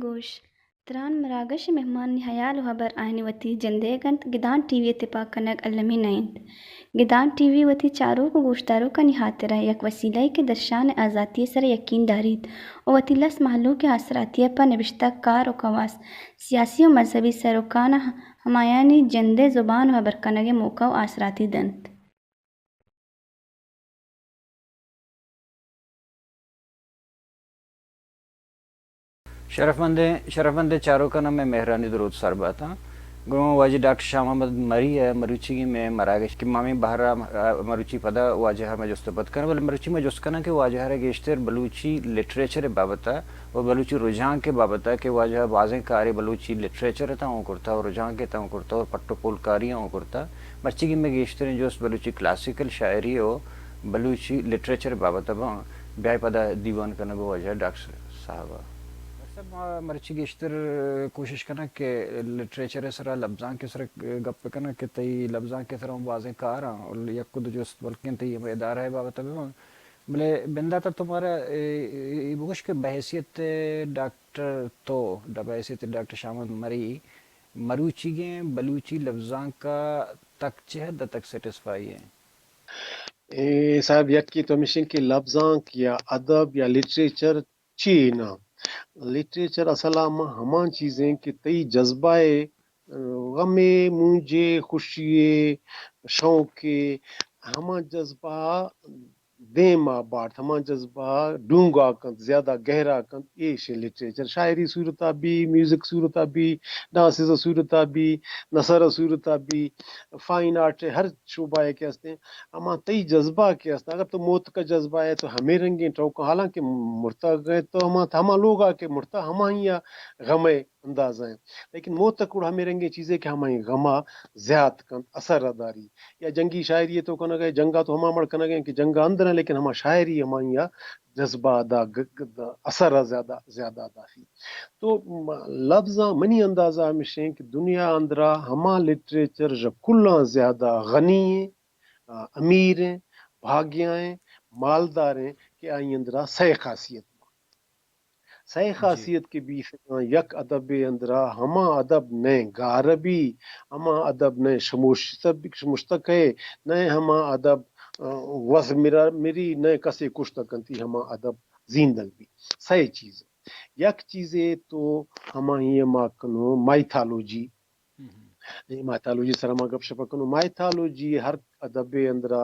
گوش، تران مراگش ءِ مہمانانی ہیال ءُ ہبر آیانی وتی جندئیگ اَنت، گدان ٹی وی ءِ تپاک کنگ المی نہ اِنت۔ گدان ٹی وی وتی چاروک ءُ گوشداروکانی ہاترا یک وسیلہ یے کہ درشان ءِ آزاتی ءِ سرا یکین داریت ءُ وتی لس مہلوک ءِ آسراتی ءَ پہ نبشتہ کار ءُ کواس، سیاسی ءُ مذہبی سروکاں ہمایانی جند ءِ زبان ءُ ہبر کنگ ءِ موقع ءُ آسراتی دنت۔ شرفمندیں، شرفمندیں چاروکاں مئے مہرانی درود سر باتاں۔ گوں واجہ ڈاکٹر شاہ محمد مری ءِ مروچیگیں مئے مراگش کہ ما ہمے بہر ءَ مروچی پدا واجہ ءَ مئے جست ءُ پد کناں، بلے مروچی ما جست کناں کہ واجہ ءَ را گیشتر بلوچی لٹریچر ءِ بابت ءَ ءُ بلوچی رجانک ءِ بابت ءَ کہ واجہ ءَ بازیں کارے بلوچی لٹریچر ءِ تہا اوں کرتہ ءُ رجانک ءِ تہا اوں کرتہ ءُ پٹ ءُ پولکاری ءَ اوں کرتہ۔ مرچیگیں مئے گیشتریں جست بلوچی کلاسیکل شاعری ءُ بلوچی لٹریچر ءِ بابت ءَ باں، بیائے پدا دیوان کنگ ءَ واجہ ڈاکٹر صاحب ءَ۔ ڈاکٹر صاحب، ما مرچی گیشتر کوشش کناں کہ لٹریچر ءِ سرا، لبزانک ءِ سرا گپ کناں کہ تئی لبزانک ءِ سرا اوں بازیں کار آں، یک دو جست بلکیں تئی ہمے ادارہ ءِ بابت ءَ بہ باں۔ بلے بندات ءَ تو مارا اے، اے، اے بگوش کہ بحیثیت ڈاکٹر تو، بحیثیت ڈاکٹر شاہ محمد مری، مروچیگیں بلوچی لبزانک ءَ تک چہ حد ءَ تک سیٹسفائی ئے؟ اے صاحب، یکے تو ہمیش اِنت کہ لبزانک یا ادب یا لٹریچر چی نہ؟ لٹریچر اصل ءَ ہما، ہما چیز اِنت کہ تئی جذبہ ءِ، غم ءِ، مونجھ ءِ، خوشی ءِ، شوق ءِ، ہما جذبہ دیم ءَ بارت، ہما جذبہ ڈونگا کنت، زیادہ گہرا کنت، ایش اِنت لٹریچر۔ شاعری صورت ءَ بی، میوزک صورت ءَ بی، ڈانسز ءِ صورت ءَ بی، نثر ءِ صورت ءَ بی، فائن آرٹ ءِ ہر شعبہ ءَ کہ ہست اِنت، ہما تئی جذبہ کہ ہست، اگر تو موتک ءِ جذبہ ئے تو ہمے رنگیں ٹوکاں، حالانکہ مرتگ ئے تو ہما، ہما لوگ ءَ کہ مرتہ، ہمائی ءِ غم ءِ اندازہ اِنت۔ لیکن موتک گڑا ہمے رنگیں چیزے کہ ہمائی غم ءَ زیات کنت، اثر ءَ داری۔ یا جنگی شاعری ءَ تو کنگ ئے، جنگ ءَ تو ہما مڑ کنگ ئے کہ جنگ ءَ اندر اِنت، لیکن ہما شاعری ہمائی ءِ جذبہ ءَ دا گ-، گ-، دا اثر ءَ زیادہ، زیادہ داری۔ تو م-، لبزاں منی اندازہ ہمیش اِنت کہ دنیا ءِ اندرا ہما لٹریچر ژہ کلاں زیادہ غنی اِنت، آ، امیر اِنت، بھاگیاں اِنت، مالدار اِنت کہ آئی اندرا سئے خاصیت باں۔ سئے خاصیت کہ بیثنت، یک ادبے اندرا ہما ادب نئے گار بی، ہما ادب نئے شموشت-، شمشتہ کئے، نئے ہما ادب، آ، وث مرا-، مری، نئے کسے کشتہ کنتی، ہما ادب زیندگ بی۔ سئے چیز۔ یک چیزے تو ہمائی ءَ ما کنوں مائتھالوجی۔ اے مائتھالوجی سرا ما گپ شپ کنوں۔ مائتھالوجی ہر ادبے اندرا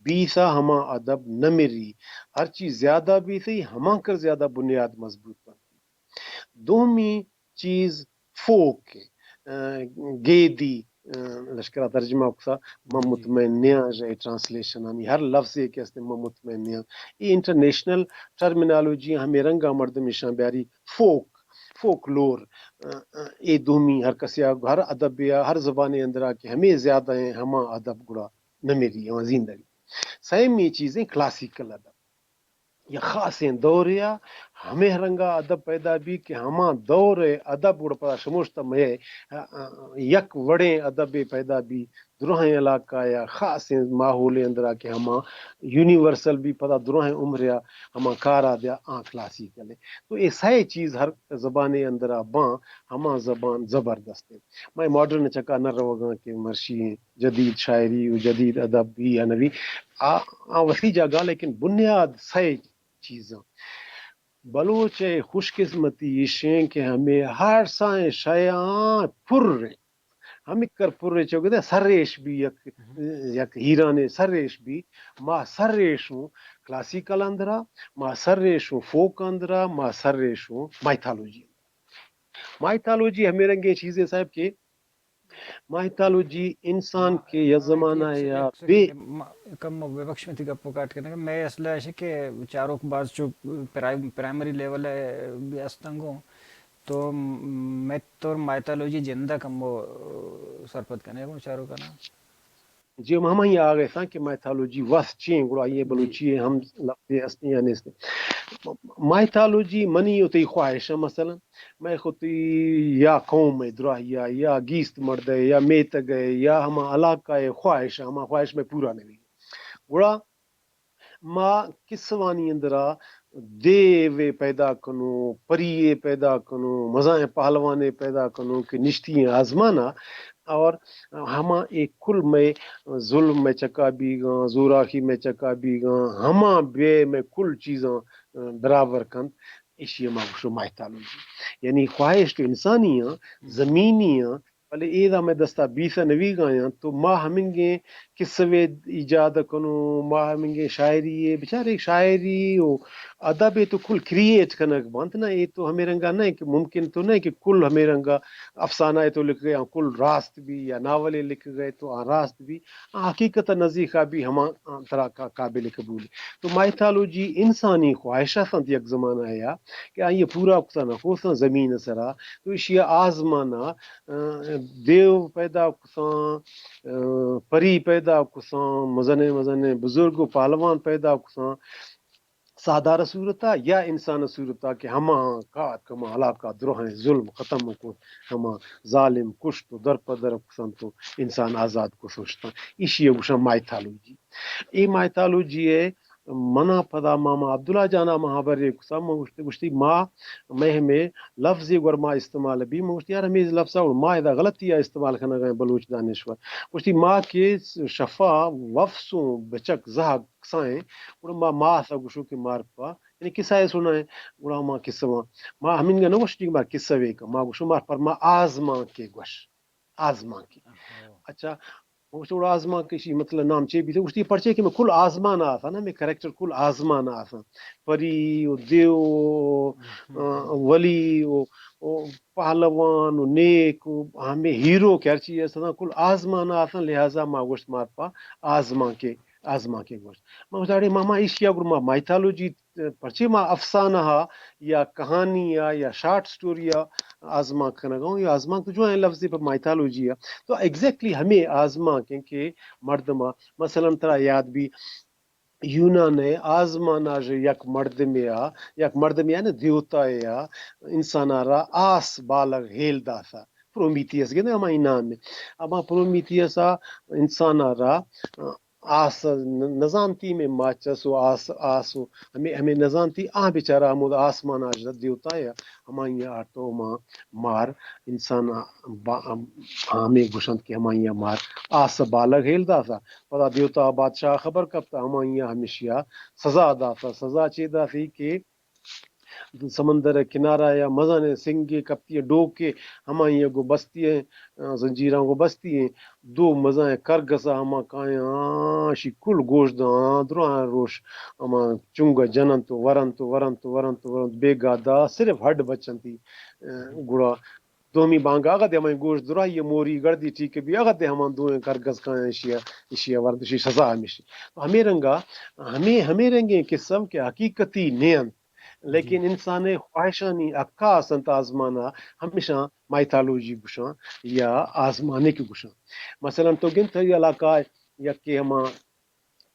بیثہ ہما ادب نہ مری۔ ہرچی زیادہ بیثی ہما کر زیادہ بنیاد مضبوط بنتی۔ دومی چیز فوک ءِ، آ، گیدی، آ، لشکر ءَ ترجمہ کثہ، من مطمئن نیاں ژہ اے ٹرانسلیشن آنی ہر لفظے کہ ہست اِنت من مطمئن نیاں۔ اے انٹرنیشنل ٹرمینالوجی ہمے رنگ ءَ مردم ایشاں بیاری فوک، فوکلور، آ، آ، اے دومی ہر کسے ءَ، ہر ادبے ءَ، ہر زبانے اندرا کہ ہمے زیادہ اِنت، ہما ادب گڑا نہ مری، ہما زیندگ۔ سیمی چیز اِنت کلاسیکل ادب۔ یک خاصیں دورے ءَ ہمے رنگ ءَ ادب پیدا بی کہ ہما دور ءِ ادب گڑا پدا شموشتہ مئے، آ، آ، یک وڑیں ادبے پیدا بی، دراہیں علاقہ یا خاصیں ماحولے اندرا کہ ہما یونیورسل بی، پدا دراہیں عمرے ءَ ہما کارا دیا، آ کلاسیکل اِنت۔ تو اے سئے چیز ہر زبانے اندرا باں، ہما زبان زبردست اِنت۔ مئے ماڈرن چکا نہ روگاں کہ مرشی اِنت جدید شاعری ءُ جدید ادب بی یا نہ بی، آ، آ وتی جاگہ، لیکن بنیاد سئے چیزاں۔ بلوچ ءِ خوش قسمتی ایش اِنت کہ ہمے ہر سائیں شیاں پر اِنت۔ ہمے کر پر اِنت، چو گدے سرریش بی یک، یک ہیرانے سرریش بی، ما سرریش اوں کلاسیکل اندرا، ما سرریش اوں فوک اندرا، ما سرریش اوں مائتھالوجی۔ مائتھالوجی ہمے رنگیں چیزے صاحب کہ مائتالوجی انسان کے یا زمانہ یا بے کم ببخش، میں تئی گپ ءَ کاٹ کنگ ءَ، مئے اصل ءَ ایش کہ چاروک باز چو پرائم-، پرائمری لیول ءَ بی استنگوں، تو میتھ اور مائتالوجی جند ءَ کمو سرپد کنے گوں چاروکانا۔ جی، ہم ہمائی آگے ساں کہ مائتالوجی وس چین، گڑا یہ بلوچی ہم لفظ ہستی یا نیست۔ مائتالوجی منی و تئی خواہش ہے، مثلاً میں خود یا قوم ہے دراہیا یا گیست مردے یا میتگے یا ہما علاقہ ہے خواہش ہے، ہما خواہش میں پورا نہیں۔ گڑا ما کسوانی اندرا دیوے پیدا کنوں، پریے پیدا کنوں، مزائیں پہلوانے پیدا کنوں کہ نشتی ہیں آزمانا اور ہما ایک کل میں ظلم میں چکا بیگاں، زوراخی میں چکا بیگاں، ہما بے میں کل چیزاں برابر کنت۔ ایشی ما گوشو مائتالوجی۔ یعنی خواہش تو انسانی ہیں، زمینی ہیں، بلے اے دا مئے دستا بیسہ نویگایاں تو ما ہمنگیں کسوے ایجاد کنوں، ما ہمنگیں شاعری، بچار ایک شاعری و ادب تو کل کریئیٹ کنگ بنت نا، اے تو ہمیں رنگا نہیں کہ ممکن تو نہیں کہ کل ہمیں رنگا افسانہ تو لکھ گئے کل راست بھی یا ناولے لکھ گئے تو آ راست بھی، آ حقیقت نزیکا بھی ہما ترا قابل قبول۔ تو مائتالوجی انسانی خواہش است یک زمانہ یا کہ آئی پورا کتا نہ کوساں زمین سرا، تو ایشی آزمانا دیو پیدا کساں، پری پیدا کساں، مزنیں مزنیں بزرگ و پہلوان پیدا کساں، ساہدار صورتا یا انسان صورتا کہ ہما کات کما علاقہ درہیں ظلم ختم کو، ہما ظالم کشت و در پہ در کسن تو انسان آزاد کسن شتاں۔ ایشی گوشاں مائتالوجی۔ اے مائتالوجی ہے منا پدا ماما عبداللہ جانا ما ہبرے کتا، ما گوشتی، گوشتی ما مئے ہمے لفظے گور ما استعمال بی، ما گوشتی یار ہمے لفظا گڑا ما ادا غلطی آ استعمال کنگا ہیں بلوچ دانشور۔ گوشتی ما کہ شفا وفسوں بچک زہگ کسائیں، گڑا ما ماہ سا گوشو کہ مار پا، یعنی کسا ہے سنا ہے، گڑا ما قصہ ما، ما ہمینگا نہ گوشتی کہ مار قصہ وے کا، ما گوشو مار پر ما آزمان کے گوش، آزمان کے۔ اچھا، گوشت گڑا آزمان کشی مطلب نام چے بیتے؟ گوشتی پرچے کہ میں کل آزمان آسا نا، میں کریکٹر کل آزمان آسا، پری و دیو و ولی و پہلوان و نیک و ہمیں ہیرو کہ ہر چیز ایسا نا کل آزمان آسا، لہذا ما گوشت مار پا آزمان کے، آزمان کے گوشت۔ ما گوشت اڑے ماما ایشیا گڑا ما مائتالوجی پرچے ما افسانہ ہا یا کہانی یا یا شارٹ سٹوری آ آزمانک کنگا ہوں، یا آزمانک تو جو ہیں لفظی پر مائتالوجی آ تو ایگزیکٹلی ہمیں آزمانک ہیں کہ مردم آ مثلاً ترا یاد بھی یونان آزمان آ یک مردمے آ، یک مردمے آ نہ دیوتا آ انسان آ را آس بالغ ہیل داتا، پرومیتیس گندے ہمائی نام ہے۔ اما پرومیتیس آ انسان آ را آس نزانتی میں ماچس و آس آس و ہمیں ہمیں نزانتی آ بیچارہ ہمود آسمان آ جت دیوتا یا ہمائی آ تو ما مار انسان ہمیں گوشنت کہ ہمائی مار آس بالغ ہیل داتا۔ پدا دیوتا بادشاہ خبر کپتا، ہمائی ہمیشیا سزا داتا۔ سزا چے داتی کہ سمندر ء کنارہ یا مزن ء سنگے کپتی ء ڈوکے ہمائی ء گوں بستی ء زنجیراں گوں بستی ء دو مزن ء کرگس ء ہما کایاں شی کل گوش داں دراہ روش ہما چنگ ء جننت و ورنت و ورنت و ورنت و ورنت بیگاہ دا صرف ہڈ بچنتی گڑا دومی بانگا اگدے ہمائی گوش دراہی ء موری گڑدی ٹھیک بی اگدے ہما دوئیں کرگس کایاں اشی ء اشی ء ورنت اشی سزا ہمیشی۔ ہمے رنگا ہمے ہمے رنگیں قصہ کہ حقیقتی نہ انت۔ لیکن انسان ء خواہشانی حقا است انت آزمان ء ہمیشاں مائتالوجی گوشاں یا آزمانک گوشاں۔ مثلاً تو گند تئی علاقہ یکے ہما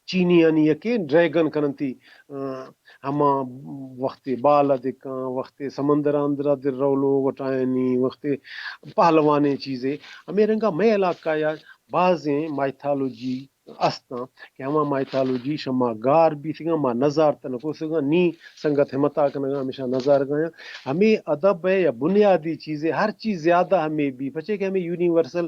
چینیانی یکے ڈریگن کننتی ہما وقت بال دکاں وقت سمندر اندرا در رولو وٹائنی وقت پہلوانیں چیزے ہمیں رنگا مئے علاقہ یا بازیں مائتالوجی استاں کہ ہما مائتالوجی شما گار بیتگاں ما نزارت نہ کوسگاں نی سنگت ہمتا کنگاں ہمیشاں نزارگاں۔ ہمے ادب ء یا بنیادی چیزے ہر چیز زیادہ ہمے بی پچے کہ ہمے یونیورسل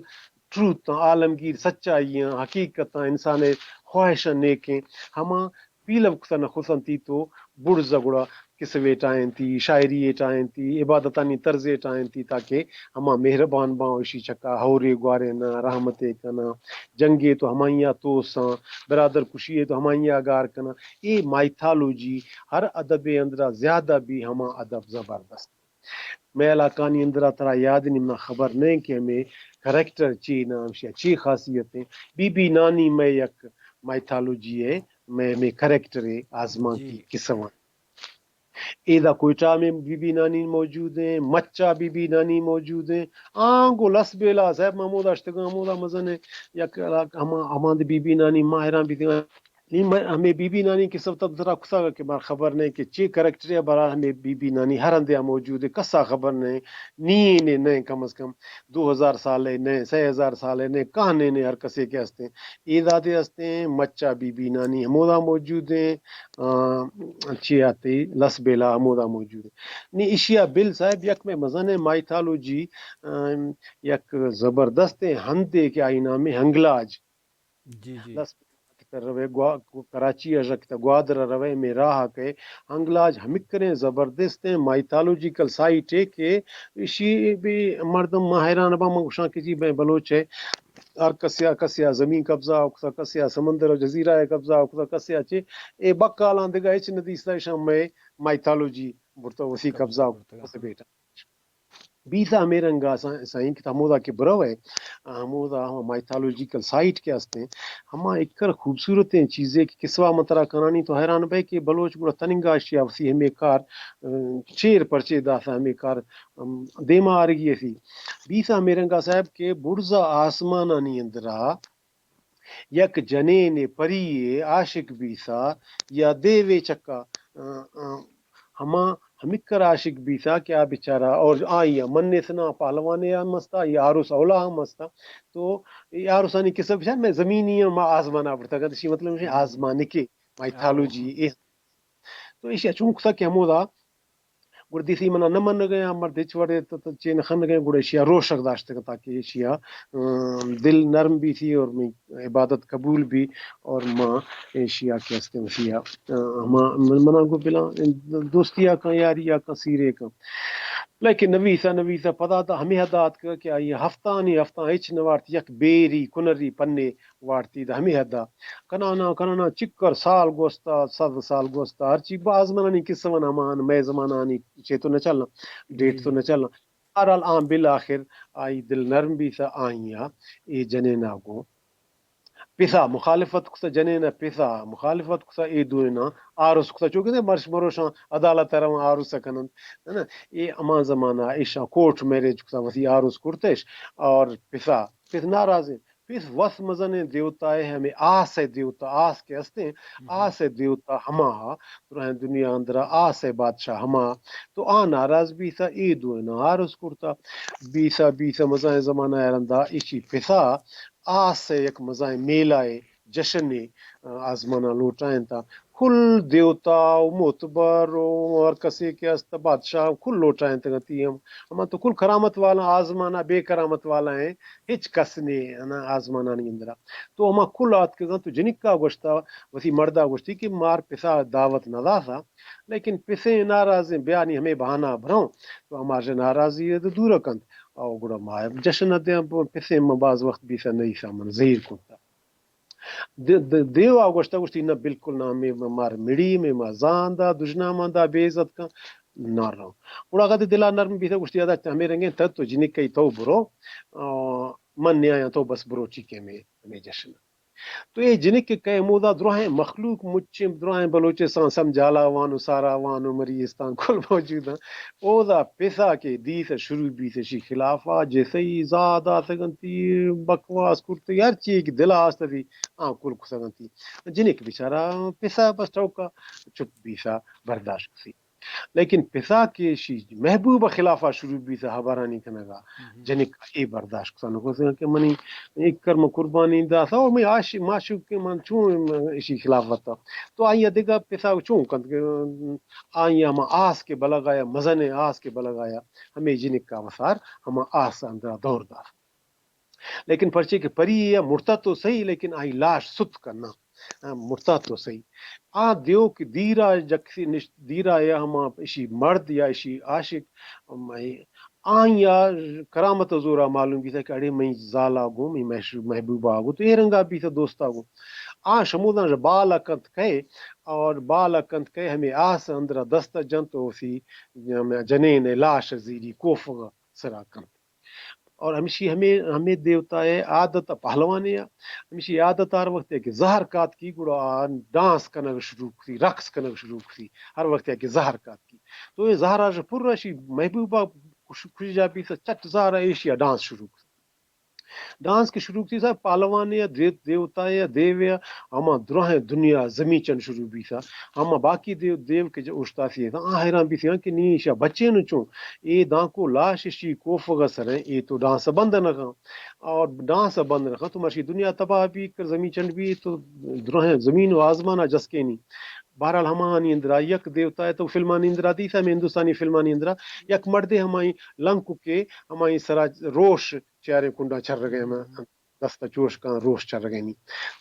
ٹروت آں عالمگیر سچائی آں حقیقت آں انسان ء خواہش نیکیں ہما پیلو کتہ نہ خسنتی تو بڑز ء گڑا کسوے ٹاہینتی، شاعری ٹاہینتی، عبادتانی طرزے ٹاہینتی تاکہ ہما مہربان باں و اشی چکا ہورے گواریناں، رحمتے کناں، جنگے تو ہمائیاں توساں، برادر کشی تو ہمائیاں گار کناں۔ اے مائتھالوجی ہر ادبے اندرا زیادہ بھی ہما ادب زبردست۔ مئے علاقانی اندرا ترا یاد نی، منا خبر نہ کہ ہمے کریکٹر چی نام شیا، چی خاصیت ہیں۔ بی بی نانی مئے یک مائتھالوجی ہے، مئے، مئے کریکٹر ہے آزمان جی۔ کی قصہ وان۔ ایدا کوئٹہ میں بی بی نانی موجود ہیں، مچا بی بی نانی موجود ہیں۔ آنگو لس بیلا صاحب محمود اشتگاں، ہمودا مزن ہے یک علاقہ ہما، ہما بی بی نانی ماہران بھی دیوان۔ نی مئے ہمے بی بی نانی قصہ تب ترا کتگ کہ مار خبر نہیں کہ چے کریکٹر ہے، برا ہمے بی بی نانی ہر ہندے موجود ہے، کسا خبر نہیں، نی نے نہیں، کم از کم دو ہزار سال ہے نہیں، سے ہزار سال ہے نہیں، کہاں نے نہیں، ہر کسے کے ہستے ہیں۔ اے دادے ہستے ہیں، مچا بی بی نانی ہمودا موجود ہیں، آ، چی آتے لس بیلا ہمودا موجود ہیں۔ نی اشیا بل صاحب یک میں مزن ہے مائتھالوجی، آ، یک زبردست ہندے کہ آئی نام ہے ہنگلاج۔ جی، جی۔ لس کتہ روے گوا-، کراچی ء رکتہ گوادر ء روے، میں راہ ء کئے۔ ہنگلاج ہمکریں زبردستیں مائتھالوجیکل سائٹ ہے کہ اشی بھی مردم ما حیران باں، من گوشاں کہ جی بھئی بلوچ ہے، ہر کسیا کسیا زمین قبضہ کتہ، کسیا سمندر و جزیرہ ء قبضہ کتہ، کسیا چے، اے بکالاں دگہ ہچ نہ دیستہ، اشاں مئے مائتھالوجی برتہ وسی قبضہ قبضہ کرتہ۔ کتہ بیٹا۔ بیسہ ہمے رنگ ء سا-، سائیں کہ ہمودا کہ بروئے، ہمودا ہما مائتھالوجیکل سائٹ کہ ہستیں، ہما اکر خوبصورتیں چیزے کہ قصہ من ترا کنانی تو حیران بئے کہ بلوچ گڑا تننگا اشیا وسی ہمے کار، ا، چیر پرچے داتا ہمے کار، ام، دیما آرگی اسی۔ بیسہ ہمے رنگا صاحب کہ برزا آسمانانی اندرا یک جنینے پریے عاشق بیثہ یا دیوے چکا، ا، ا، ہما ہمکر عاشق بیثہ کہ آ بیچارہ اور آئی ء منیث نہ پہلوانے ہم استا، یا عروس اولا ہم استا۔ تو اے عروسانی قصہ بچار میں زمینی ہم آزمانا برتگ انت، اسی مطلب ہے آزمانکے مائتھالوجی اے۔ تو ایشی چون کتا کہ ہمودا گڑا دیسی منا نہ منگ ء آں، مرد ہچ وڑے تو، تو چین خنگ ء گڑا ایشیا روشگ داشتگ تاکہ ایشیا، ام، دل نرم بیثی اور میں عبادت قبول بی اور ما ایشیا کہ ہستے وسیا، ام، ہما من، منا گو بلا دوستی آ کن، یاری آ کن، سیرے کن۔ لیکن نویسا، نویسا پدا تا ہمیں حد آتک کہ آئی ہفتانی ہفتان ہچ نہ وارت، یک بیری کنری پنے وارتی دا ہمے حدا۔ کنانا، کنانا چکر سال گوستا، صد سال گوستا، ہرچی باز منانی قصہ من ہمان مئے زمانانی چے تو نہ چلنا، ڈیٹ تو نہ چلنا۔ بہرحال آن بالآخر آئی دل نرم بیثہ، آئیا اے جنینا گو پثا مخالفت کثہ، جنینا پثا مخالفت کثہ، اے دوئینا آروس کثہ، چونکہ مرش مروشاں عدالت روان آروس کنن، ہے نا؟ اے ہما زمانہ ایشاں کورٹ میرج کثہ، وثی آروس کرتش اور پثا، پث ناراض پس وس مزنیں دیوتائے ہمے آس ء دیوتا، آس کہ ہستیں، آس ء دیوتا ہما، دراہیں دنیا اندرا آس ء بادشاہ ہما۔ تو آ ناراض بیثہ، اے دوئیناں آرس کرتہ۔ بیثہ، بیثہ مزائیں زمانہ ء رندا ایشی پثا آس ء یک مزائیں میلہ ء جشنے، آ، آزماناں لوٹائینتہ۔ کل دیوتا و معتبر و ہر کسے کہ است بادشاہ کل لوٹائینتگ انتی ہم۔ ہما تو کل کرامت والا آزمانا بے کرامت والا ہیں۔ ہچ کس نے انا آزمانانی اندرا۔ تو ہما کل آتکگاں تو جنکا گوشتا، وتی مردا گوشتی کہ مار پسا دعوت نہ داتا، لیکن پسیں ناراضیں، بیا نی ہمے بہانہ بروں۔ تو ہما ژن ناراضی ء دور کنت۔ او گڑا ما جشن ء دیاں، پسیں ما باز وقت بیسا نئیسا من زہیر کرتا۔ د-، د-، دیوا گوشتا، گوشتی نہ، بالکل نہ، ہمے مار مڑی، ہمے ما زان دا، دژنامان دا، بے عزت کن۔ نہ رو۔ گڑا اگاں دلا نرم بیتگ، گوشتی، ادا ہمے رنگیں تہ تو جنکئی تو برو، آ، من نیایاں تو بس برو ٹھیک ہے ہمے، ہمے جشن۔ تو اے جنک کہ کئے ہمودا دراہیں مخلوق مچیں دراہیں بلوچستان سم جالاوان و ساراوان و مری استان کل موجود ہیں۔ اودا پسا کہ دیت شروع بیت اشی خلافا جسئی زا داتگنتی بکواس کرتی ہر چی کہ دلا استتی آ کل کتگنتی۔ جنک بیچارہ پسا بس ٹوکا چپ بیثہ برداشت کثی۔ لیکن پسا کہ اشی محبوب خلافا شروع بیثہ ہبرانی کنگا، جنک اے برداشت کثا نہ کثا کہ منی اکر من قربانی داثہ اور میں عاشق معشوق کہ من چون اشی خلاف وتا۔ تو آئی دگہ پسا چون کنت کہ آئی ہما آس کہ بلغایا، مزن آس کہ بلغایا، ہمے جنکا وسار ہما آس اندرا دور داثہ۔ لیکن پرچے کہ پری یا مرتا تو صحیح، لیکن آئی لاش ست کرنا۔ آ، مرتا تو صحیح۔ آ دیو کہ دیرا جکسی نشت، دیرا یا ہما اشی مرد یا اشی عاشق، ہم، آئی آ کرامت زورا معلوم بیتا کہ اڑے مئی زالا گوں، مئی محش-، محبوبا گوں، تو اے رنگا بیتا دوستا گوں۔ آ شمودان بالا کنت کئے، اور بال کنت کہ ہمے آس اندرا دست جنت و اسی جنین لاش زیری کوفغ سرا کنت۔ اور ہمشی ہمے، ہمے دیوتا ء عادت ء پہلوانے ء، ہمشی عادت ہر وقت کہ زہر کاتکی گڑا آ ڈانس کنگ شروع کتی، رقص کنگ شروع کتی، ہر وقت کہ زہر کاتکی۔ تو اے زہر اش پورا شی محبوبہ خوش، خوشی جا بیت، چٹ زہر ایشی ڈانس شروع کتی۔ ڈانس کہ شروع کتی سا پہلوانے ء دے-، دیوتا ء دیو ء ہما دراہیں دنیا زمین چن شروع بیتا۔ ہما باقی دیو، دیو کہ اوشتاسی اتاں، آ حیران بیتی کہ نی ایشا بچے نو چون، اے دانکو لاش اشی کوفغ سریں، اے تو ڈانس بند نہ کن۔ اور ڈانس بند نہ کن تو مرشی دنیا تباہ بی، کر زمین چنڈ بی تو دراہیں زمین و آزمان جسکینی۔ بہرحال ہمانی اندرا یک دیوتا ہے تو فلمانی اندرا دیتا، ہمیں ہندوستانی فلمانی اندرا یک مردے ہمائی لنکو کے ہمائی سرا روش چاریں کنڈا چر گئے، دست چوش کان روش چرگینی۔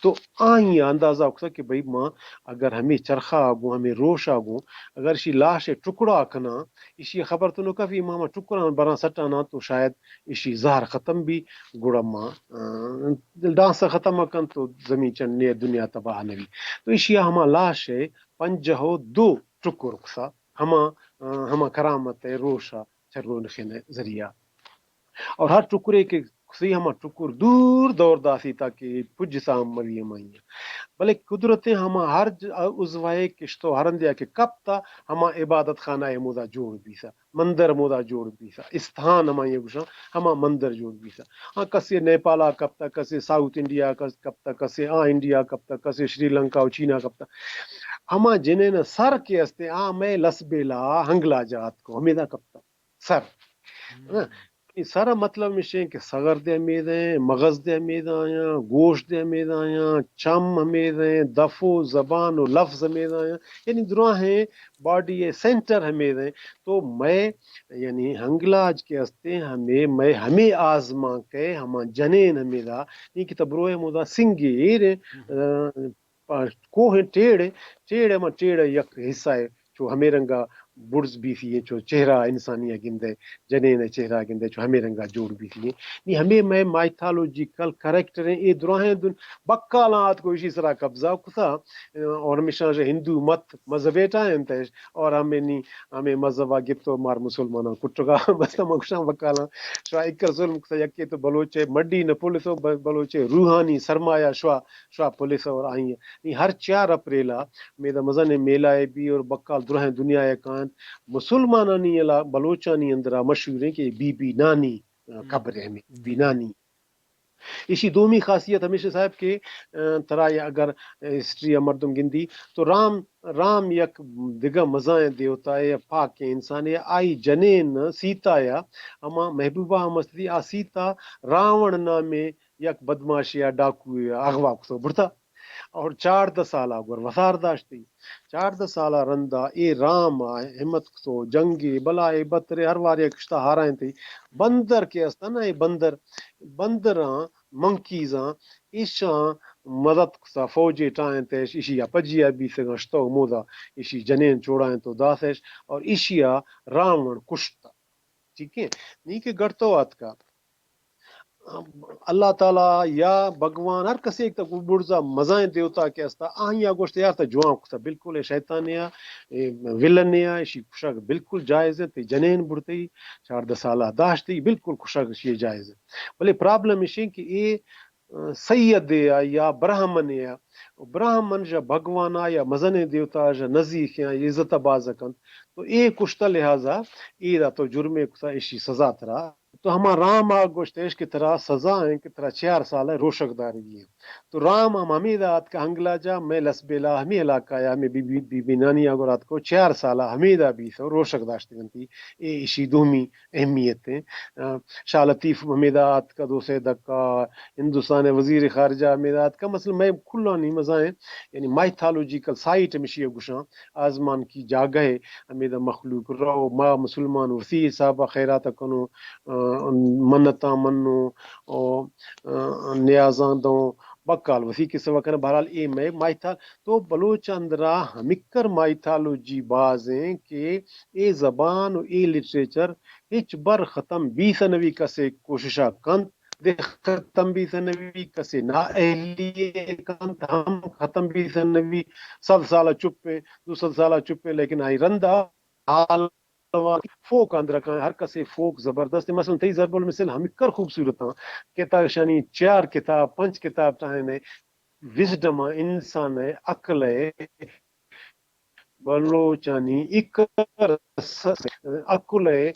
تو آئی اندازہ کتا کہ بھئی ما اگر ہمیں چرخا گوں، ہمیں روشا گوں، اگر اشی لاش ٹکڑا کنا، اشی خبر تو نو کفی، ما ہما ٹکڑا براں سٹانا تو شاید اشی زہر ختم بی، گڑا ما، آ، ڈانس ختم کن تو زمین چنڈ نے دنیا تباہ نبی۔ تو اشی ہما لاش ہے پنجہ و دو ٹکر کسا، ہما، آ، ہما کرامت ہے روشا چرونخین ذریعہ۔ اور ہر ٹکرے کہ کسی ہما ٹکر دور دور داسی تاکہ پج سام مری ہمائی۔ بلے قدرتیں ہما ہر ج-، عضوہ کشت و ہرندیا کہ کپتا ہما عبادت خانہ مودا جوڑ بیسا، مندر مودا جوڑ بیسا، استھان ہمائی گوشاں، ہما مندر جوڑ بیسا۔ ہاں، کسے نیپالا کپتا، کسے ساؤتھ انڈیا کس-، کپتا، کسے آ انڈیا کپتا، کسے شری لنکا و چینا کپتا۔ ہما جنین سر کے استے آ میں لسبیلا ہنگلا جات کو ہمیدا کپتا۔ سر۔ ہاں، اے سر ء مطلب مشیں کہ سغر دے ہمید ہیں، مغز دے ہمید آیاں، گوش دے ہمید آیاں، چم ہمید ہیں، دف و زبان و لفظ ہمید آیاں، یعنی دراہیں باڈی ء سینٹر ہمید ہیں۔ تو مئے یعنی ہنگلاج کے ہستے ہمیں، مئے ہمیں آزمان کے ہما جنین ہمیدا، نی کہ تبروئے مودا سنگے ایر ہیں، آ، پا-، کوہ ٹیڑ ء، ٹیڑ ء ما ٹیڑ ء یک حصہ ء چو ہمے رنگا بڑز بیثی ء چو چہرہ انسانی ء گندئے، جنین ء چہرہ ء گندئے چو ہمے رنگا جوڑ بیثی ء۔ نی ہمے مئے مائتھالوجیکل کریکٹر ایں، اے دراہیں دن بکالاں آتکو ایشی سرا قبضہ کثا، اور ہمیشاں ہندو مت مذہب ایٹا انت اور ہمے نی ہمے مذہب ء گپت و مار مسلماناں کٹگا بس ما گوشاں بکالاں شوا اکر ظلم کثا، یکے تو بلوچ ء مڈی نہ پلثو، ب-، بلوچ ء روحانی سرمایہ شوا شوا پولیس اور آئی ء۔ نی ہر چار اپریل ء میدا مزن میلہ ء بی اور بکال درہیں دنیا ء کائنت۔ مسلمانانی علا-، بلوچانی اندرا مشہور ہیں کہ بی بی نانی، آ، قبر ہے ہمیں بی بی نانی۔ ایشی دومی خاصیت ہمیشہ صاحب کہ، آ، ترا یا اگر ہسٹری ء مردم گندی تو رام، رام یک دگہ مزائیں دیوتا ء پاکیں انسانے ء آئی جنین سیتا یا ہما محبوبہ ہم است تھی، آ سیتا راون نامیں یک بدماشے ء ڈاکوے ء اغوا کتو برتا اور چاردہ سال ء گور وسار داشتی۔ چاردہ سال ء رندا اے رام ء ہمت کتو جنگے بلائے بترے ہر وارے کشتا ہارائیں تئی بندر کے است نا، اے بندر، بندراں منکیزاں ایشاں مدد کتا، فوجے ٹائیں تیش ایشی ء پجی ء بیسگاں شتو مودا ایشی جنین چوڑائیں تو داتش اور ایشی ء راون کشتا۔ ٹھیک ہے، نی کہ گڑتو آتکا۔ اللہ تعالی یا بھگوان ہر کسے ایک تا برزا مزائیں دیوتا کہ استا، آہیا گوشت یار تا جوان کتا، بالکل اے شیطان یا، اے ولن یا، اشی کشگ بالکل جائز ہے، تے جنین برتے، چاردہ سالہ داشتے، بالکل کشگ اشی جائز ہے۔ بلے پرابلم اشی کہ اے، آ، سید یا، یا براہمن یا، براہمن یا بھگوانا یا مزنیں دیوتا یا نزیک یا عزت باز کنت، تو اے کشتا لہذا اے دا تو جرمے کتا، اشی سزا ترا تو ہما رام ء گوشتش کہ ترا سزا ہیں کہ ترا چار سال ء روشگ دارگی ہیں۔ تو رام ہم ہمیدا آتکا ہنگلاجا، مئے لسبیلا ہمے علاقہ یا ہمے بی بی، بی بی نانی ء گور آتکو چار سال ء ہمیدا بیثو روشگ داشتگنتی۔ اے اشی دومی اہمیت ہیں۔ آ، شاہ لطیف ہمیدا آتکا دو سے دکا، ہندوستان ء وزیر خارجہ ہمیدا آتکا، مثلا مئے کلانی مزائیں، یعنی مائتھالوجیکل سائٹ ہمشی ء گوشاں، آزمان کی جاگہ ہے، ہمیدا مخلوق رو، ما مسلمان وثی حساب ء خیرات ء کنو، آ، منتاں منو، او، آ، نیازاں دوں، بکال وثی قصہ وکن۔ بہرحال اے مئے مائتھال، تو بلوچ اندرا ہمکر مائتھالوجی باز ہیں کہ اے زبان و اے لٹریچر ہچ بر ختم بیث نوی کسے کوششا کنت، دے ختم بیثہ نہ بی، کسے نااہلی ء کنت ہم ختم بیثہ نہ بی۔ صد سال ء چپ ایں، دو سد سال ء چپ ایں، لیکن آئی رندا حال فوک اندر کاں، ہر کسے فوک زبردست ایں۔ مثلاً تئی ضرب المثل ہمکر خوبصورت آں کہ تا اشانی چار کتاب، پنچ کتاب ٹاہینے، وزڈم ء، انسان ء عقل ء، بلوچانی اکر س-، عقل ء،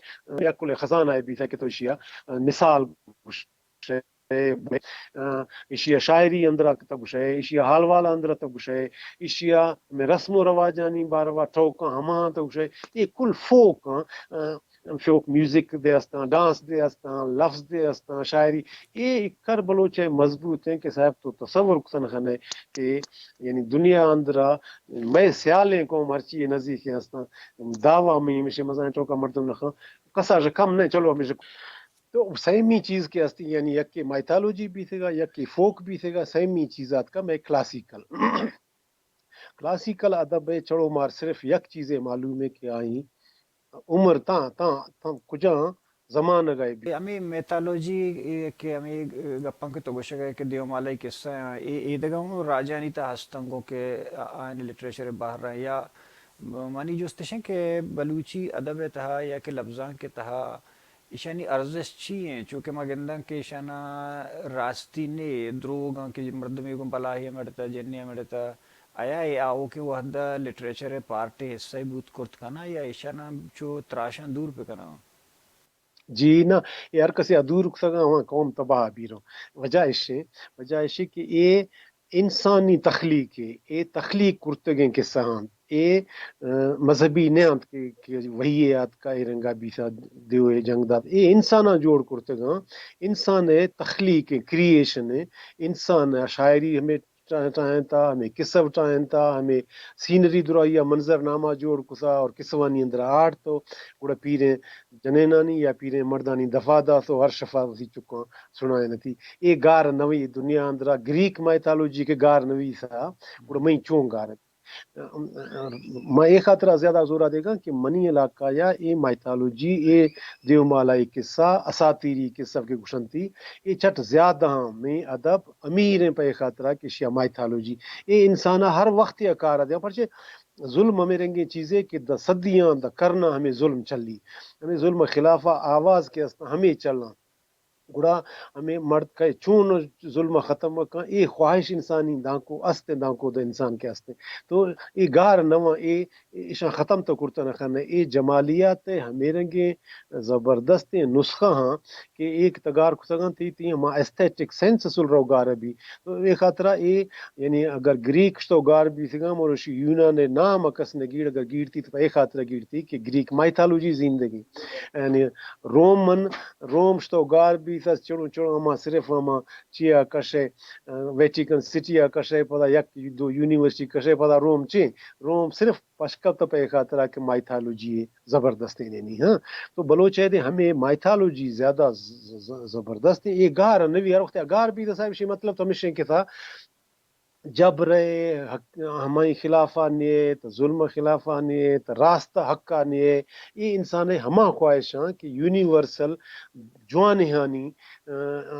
عقل ء خزانہ ء بیثہ کہ تو اشیا مثال گوشئے، اشیا شاعری اندرا تو گوشئے، اشیا حال والا اندرا تو گوشئے، اشیا ہمے رسم و رواجانی باروا ٹوکاں ہماہاں تو گوشئے، اے کل فوک آں، فوک میوزک دے استاں، ڈانس دے استاں، لفظ دے استاں، شاعری، اے اکر بلوچ ء مضبوط ایں کہ صاحب تو تصور کتہ نہ کنئے کہ یعنی دنیا اندرا مئے سیالیں قوم ہرچی اے نزیکیں استاں، دعویٰ میں ہمیشہ مزائیں ٹوکا مردم نہ خاں، کسا ش کم نہ، چلو ہمیشہ۔ تو سیمی چیز کہ استی یعنی یکے مائتھالوجی بیثگا، یکے فوک بیثگا، سیمی چیز آتکا مئے کلاسیکل۔ کلاسیکل ادب ء چڑو مار صرف یک چیزے معلوم ہے کہ آئی عمر تاں، تاں، تاں کجا زمانگ ء بی۔ ہمے میتھالوجی کہ ہمے گپاں کہ تو گوشگ ء کہ دیومالا ء قصہ آں، اے، اے دگہ ہوں راجانی تہ ہستنگوں کہ آ-، آیانی لٹریچر ء بہر ء یا منی جست اش انت کہ بلوچی ادب ء تہا یا کہ لبزانک ء تہا ایشانی ارزشت چی انت؟ چونکہ ما گنداں کہ ایشانا راستی نے، دروگاں کہ مردمے گوں بلاہی ء مڑتہ، جنی ء مڑتہ، آیا اے آؤکیں وہد ء لٹریچر ء پارٹے حصہ بوت کرت کناں یا ایشانا چو تراشاں دور بکناں؟ جی نہ، اے ہر کسے ء دور کتگاں، ہما قوم تباہ بیرو۔ وجہ اشیں، وجہ اشیں کہ اے انسانی تخلیق ء، اے تخلیق کرتگیں قصہ انت، اے، ا، مذہبی نہ انت کہ، کہ وحی ء آتکا اے رنگا بیثہ دیو ء جنگ دات۔ اے انساناں جوڑ کرتگاں، انسان ء تخلیق ء، کریئیشن ء، انسان ء شاعری ہمے ٹا-، ٹاہینتا، ہمے قصہ ٹاہینتا، ہمے سینری دراہی ء منظر نامہ جوڑ کثا اور قصوانی اندرا آڑتو، گڑا پیریں جنینانی یا پیریں مردانی دفا داتو، ہر شفا وثی چکاں سنائینتی۔ اے گار نوی دنیا اندرا گریک مائتھالوجی کہ گار نویسا، گڑا مئی چون گار انت؟ ما اے خاطرا زیادہ زورا دیگاں کہ منی علاقہ یا اے مائتھالوجی، اے دیومالائی قصہ، اساطیری قصہ کہ گوشنتی، اے چٹ زیادہ ہاں مئے ادب امیر ایں پہ اے خاطرا کہ اشیا مائتھالوجی، اے انسانا ہر وخت یا کارا دیاں، پرچے ظلم ہمے رنگیں چیزے کہ دا صدیاں، دا کرناں ہمے ظلم چلی، ہمے ظلم خلافا آواز کہ است ہمے چلاں۔ گڑا ہمے مرد کئے چون ظلم ء ختم کن، اے خواہش انسانی دانکو است، دانکو دا انسان کے است۔ تو اے گار نواں، اے ایشاں ختم تو کرتہ نہ کنہ۔ اے جمالیات ء ہمے رنگیں زبردستیں نسخہ ہاں کہ ایک تگار کتگاں تی، تی ہما ایستھیٹک سینس اصل رو گار بی۔ تو اے خاطرہ اے یعنی اگر گریک شتو گار بیتگاں، مروشی یونان ء نام ء کس نہ گیڑ، اگر گیڑتی تو پہ اے خاطرہ گیڑتی کہ گریک مائتھالوجی زندگی۔ یعنی رومن، روم شتو گار بیت، از چڑو چڑو ہما صرف ہما چیا کشے، ا، ویٹیکن سٹی ء کشے، پدا یک دو یونیورسٹی کشے، پدا روم چے؟ روم صرف پشکپت پہ اے خاطرہ کہ مائتھالوجی زبردستیں نی، ہاں۔ تو بلوچ ء دے ہمے مائتھالوجی زیادہ ز-، ز-، ز-، زبردست ایں۔ اے گار نوی ہر وقت گار بیت صاحب، شی مطلب تو ہمیشیں کہ تھا جبر ء حق، ہمائی خلافا نیت، ظلم خلافا نیت، راست حقا نیت۔ اے انسان ء ہما خواہشاں کہ یونیورسل جوانہانی، ا، ا،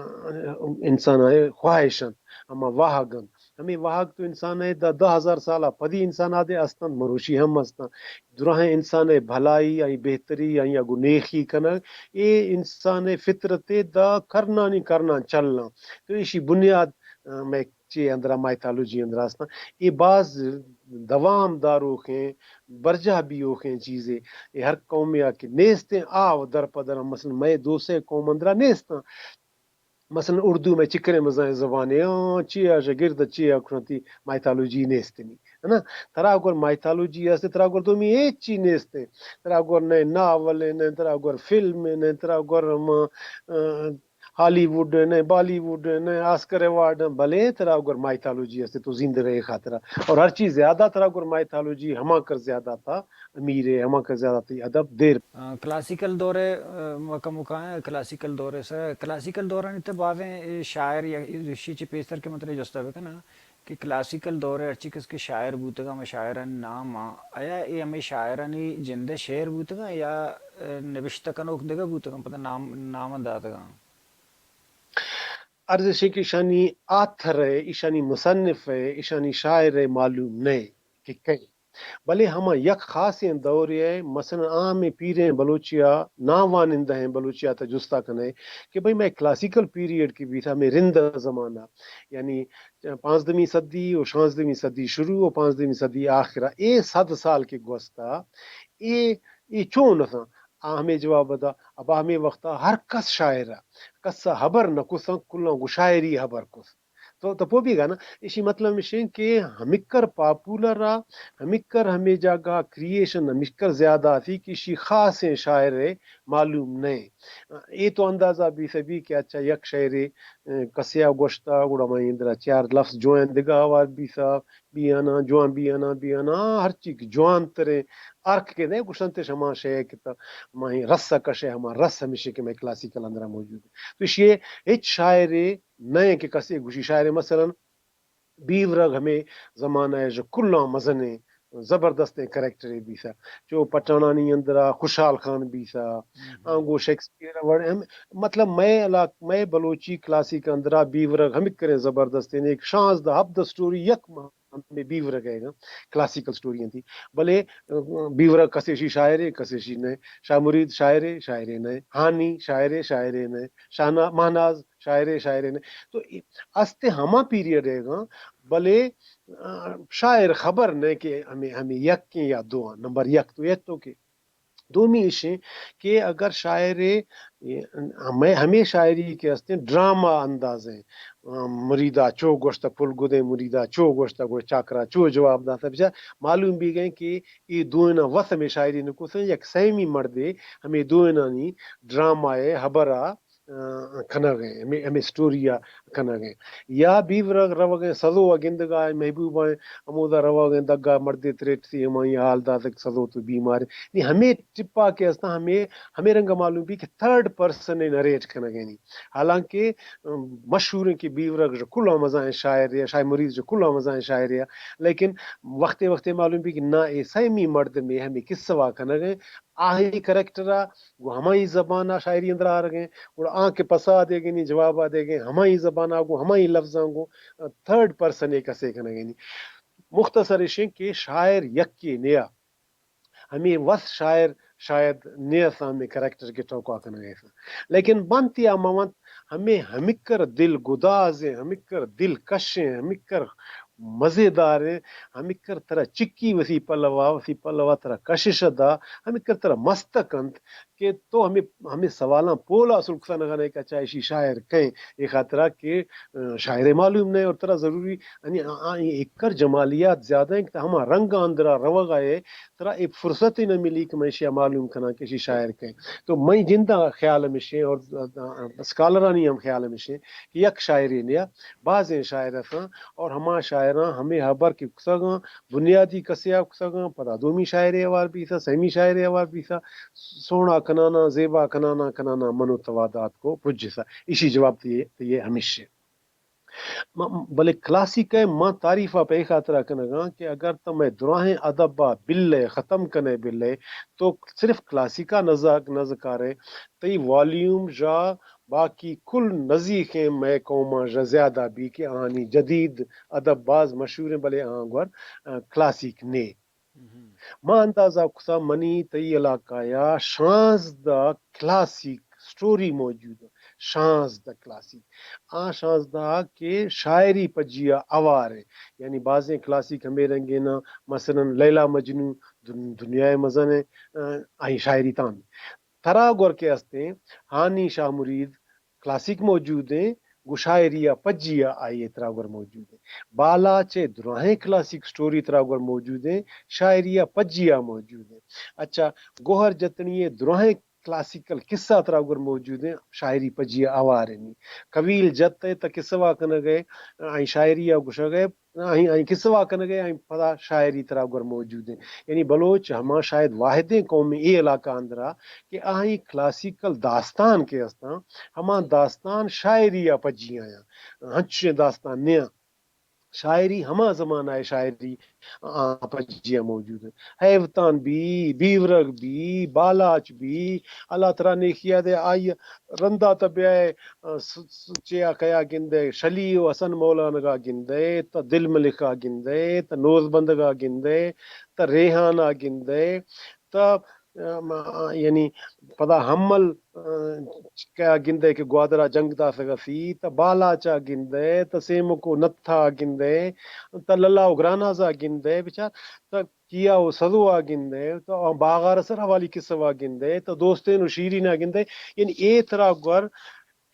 انسان ء خواہش انت، ہما واہگ انت۔ ہمے واہگ تو انسان ء دا دہ ہزار سال ء پدی انسان ء دے است انت، مروشی ہم است انت۔ دراہیں انسان ء بھلائی، آئی بہتری، آئی ء گوں نیخی کنگ، اے انسان ء فطرت ء دا کرنانی کرناں چل انت۔ تو ایشی بنیاد، ا، مئے چے اندرا، مائتھالوجی اندرا است انت۔ اے باز دوام داروخیں، برجاہ بیوخیں چیزے۔ اے ہر قومے آ کہ نیستیں، آ و در پہ در، مثلاً مئے دو سے قوم اندرا نیستاں۔ مثلاً اردو مئے چکریں مزائیں زبانے، آں، چیا شگرد چیا کھنتی مائتھالوجی نیستنی۔ ہے نا؟ ترا گور مائتھالوجی است، ترا گور دومی ہچی نیست۔ ترا گور نئے ناول، نئے ترا گور فلم، نئے ترا گور ہم، ا، ہالی ووڈ، نئے بالی ووڈ، نئے آسکر ایوارڈ، بلے ترا گور مائتھالوجی است، تو زندہ رہے خاطرہ۔ اور ہر چیز زیادہ ترا گور مائتھالوجی ہما کر زیادہ تھا، امیر ہے، ہما کر زیادہ تئی ادب دیر۔ آ، کلاسیکل دور ء، آ، مکہ مکاں کلاسیکل دور ء سر، کلاسیکل دورانی تہ بازیں شاعر یا اشی چہ پیسر کہ من ترا جستا بکناں کہ کلاسیکل دور ء ہرچی کس کہ شاعر بوتگاں، ہمے شاعرانی نام آں، آیا اے ہمے شاعرانی جند ء شعر بوتگاں یا، آ، نبشتہ کنوک دگہ بوتگاں، پدا نام، نام داتگاں؟ عرض اش کہ ایشانی آتھر ء، ایشانی مصنف ء، ایشانی شاعر ء معلوم نہ کہ کئے، بلے ہما یک خاصیں دورے ء، مثلاً آ ہمے پیریں بلوچی ء، ناوانندہ ہیں بلوچی ء تہ جستا کنے کہ بھئی مئے کلاسیکل پیریڈ کہ بیتہ، ہمے رند ء زمانہ، یعنی پانزدہمی صدی و شانزدہمی صدی شروع و پانزدہمی صدی آخرہ، اے صد سال کہ گوستہ، اے، اے چون اتاں؟ آ ہمے جواب دا، ابا ہمے وقتا ہر کس شاعر ء، کس ء ہبر نہ کثاں، کلاں گوں شاعری ہبر کث۔ تو، تو پوہ بیگا نا، ایشی مطلب مشیں کہ ہمکر پاپولر ء، ہمکر ہمے جاگہ کریئیشن ہمکر زیادہ آتی کہ ایشی خاصیں شاعر ء معلوم نہ۔ اے تو اندازہ بیثہ بی کہ اچھا یک شعرے، اه، کسے ء گوشتہ، گڑا من اندرا چار لفظ جوان دگہ ہوار بیثہ، بیاناں، جوان بیاناں، بیاناں، ہرچی کہ جوان تریں ارک کہ دے گوشنت اش ہما شے کہ تا ماہیں رس ء کشے، ہما رس ہمیشی کہ مئے کلاسیکل اندرا موجود ہے۔ تو ایشی ہچ شاعرے نہ کہ کسے گوشی شاعرے مثلاً بیورگ ہمے زمانہ ء کلاں مزنیں زبردستیں کریکٹرے بیثہ۔ چو پٹھانانی اندرا خوشحال خان بیثہ، آنگو شیکسپیئر ء وڑ ہم، مطلب مئے علاق-، مئے بلوچی کلاسیک اندرا بیورگ ہمک کریں زبردستیں، ایک شانزدہ ہبدہ سٹوری یک ماہ ہمے بیورگ ء کلاسیکل سٹوری انتی۔ بلے، اه، بیورگ کسے شی شاعرے، کسے شی نئے۔ شاہ مرید شاعرے، شاعرے نئے۔ ہانی شاعرے، شاعرے نئے۔ شاہنا-، مہناز شاعرے، شاعرے نئے۔ تو ای-، استے ہما پیریڈ ہے گا، بلے، اه، شاعر خبر نئے کہ ہمیں، ہمیں یک ہیں یا دو ہیں۔ نمبر یک تو یہ تو کہ دومی ایشیں کہ اگر شاعرے، ہمے، ہمے شاعری کہ ہستیں ڈرامہ انداز ہیں، مریدا چو گوشتہ پل گدیں، مریدا چو گوشتہ گوش چاکرا چو جواب داتہ، بچار معلوم بیگئے کہ اے دوئیناں وت ہمے شاعری نکوتیں، یک سیمی مردے ہمے دوئینانی ڈرامہ ء ہبرا اه، کنگ ء، ہمے، ہمے سٹوری ء کنگ ء۔ یا بیورگ روگ ء سدو ء گندگ ء، محبوب ء ہمودا روگ ء دگا مردے تریٹ سی ہمائی حال داتگ سدو تو بیمار۔ نی ہمے ٹپا کہ استاں ہمے، ہمے رنگ ء معلوم بی کہ تھرڈ پرسن ء نریٹ کنگ ء نی۔ حالانکہ، ام، مشہور ہیں کہ بیورگ جو کل مزائیں شاعر یا شاہ مرید جو کل مزائیں شاعر یا، لیکن وقتے وقتے معلوم بی کہ نہ اے سیمی مرد میں ہمیں قصہ وا کنگ ء، آہی کریکٹر ء گوں ہمائی زبان ء شاعری اندر آرگ ء، گڑا آں کہ پسا دیگ ء نی جواب ء دیگ ء، ہمائی زبان ء گوں ہمائی لفظاں گوں، اه، تھرڈ پرسن ء کسے کنگ ء نی۔ مختصر اشیں کہ شاعر یکے نیا، ہمے وس شاعر شاید نیساں ہمے کریکٹر کے ٹوکا کنگ ء۔ لیکن بنت یا مہ ونت، ہمے ہمکر دل گدازیں، ہمکر دل کشیں، ہمکر مزیداریں، ہمکر ترا چکی وسی پلوا، وسی پلوا ترا کشش دا، ہمکر ترا مست کنت کہ تو ہمے، ہمے سوالاں پولا سلکتا نہ کنے کہ اچھا ایشی شاعر کئیں، اے خاطرا کہ، اه، شاعر معلوم نہ اور ترا ضروری، یعنی آ، آ، اکر جمالیات زیادہ ہیں کہ ہما رنگ اندرا روغا ہے، ترا اے فرصت ہی نہ ملی کہ من ایشی معلوم کناں کہ ایشی شاعر کئیں۔ تو مئی جندا خیال ہمیشیں اور، اه، اسکالرانی ہم خیال ہمیشیں کہ یک شاعرے نیا، بازیں شاعر اتاں اور ہما شاعراں ہمے ہبر کہ کتگاں، بنیادی کسے ء کتگاں، پدا دومی شاعرے ہوار بیثہ، سیمی شاعرے ہوار بیثہ، سوہنا کنانا، زیبا کنانا، کنانا من و توا دات کو پجثہ۔ ایشی جواب تئی، تئی ہمیش ہے۔ م-، بلے کلاسیک ء من تعریف ء پہ اے خاطرا کنگاں کہ اگر تو مئے دراہیں ادب ء بل ء ختم کنے بل ء، تو صرف کلاسیک ء نز، نزکارے، تئی والیوم ژا باقی کل نزیکیں مئے قوماں ژا زیادہ بی کہ آنی جدید ادب باز مشہور ہیں، بلے آں گور، اه، کلاسیک نے۔ ما اندازہ کثا منی تئی علاقہ یا شانزدہ کلاسیک سٹوری موجود ہیں۔ شانزدہ کلاسیک۔ آ شانزدہ کہ شاعری پجیا اوار ہیں۔ یعنی بازیں کلاسیک ہمیں رنگے نا، مثلاً لیلا مجنو دن-، دنیا مزن ہیں، اه، آئی شاعری تان۔ ترا گور کہ استیں، ہانی شاہ مرید کلاسیک موجود ہیں، گوں شاعری ء پجی ء آئی ء ترا گور موجود ہیں۔ بالاچ ء دراہیں کلاسیک سٹوری ترا گور موجود ہیں، شاعری ء پجی ء موجود ہیں۔ اچھا، گوہر جتنی ء دراہیں کلاسیکل قصہ ترا گور موجود ہیں، شاعری پجی ء اوار ہیں۔ قبیل جت ء تہ قصہ وا کنگ ء، آئی شاعری ء گوشگ ء، آئی، آئی قصہ وا کنگ ء، آئی پدا شاعری ترا گور موجود ہیں۔ یعنی بلوچ ہما شاید واحدیں قوم اے علاقہ اندرا کہ آئی کلاسیکل داستان کہ استاں، ہما داستان شاعری ء پجی آیاں۔ ہنچیں داستان نیاں۔ شاعری ہما زمانہ ءِ شاعری آ پجیا موجود انت۔ ہیوتان بی، بیورگ بی، بالاچ بی، اللہ ترا نیکیا دے، آئی رندا تہ بیائے، آ، س-، س-، چیا کیا گندے، شلی و حسن مولانگا گندے، تہ دل ملکا گندے، تہ نوزبندگا گندے، تہ ریحانا گندے، تہ، آ، م-، آ، یعنی پدا ہمل، آ، کیا گندے کہ گوادرا جنگ داسگا سی، تہ بالاچا گندے، تہ سیمکو نتھا گندے، تہ للا و گرانازا گندے، بچار، تہ کیا و سزوا گندے، تہ آ باغار سر حوالی قصہ وا گندے، تہ دوستین و شیرینا گندے، یعنی اے ترا گور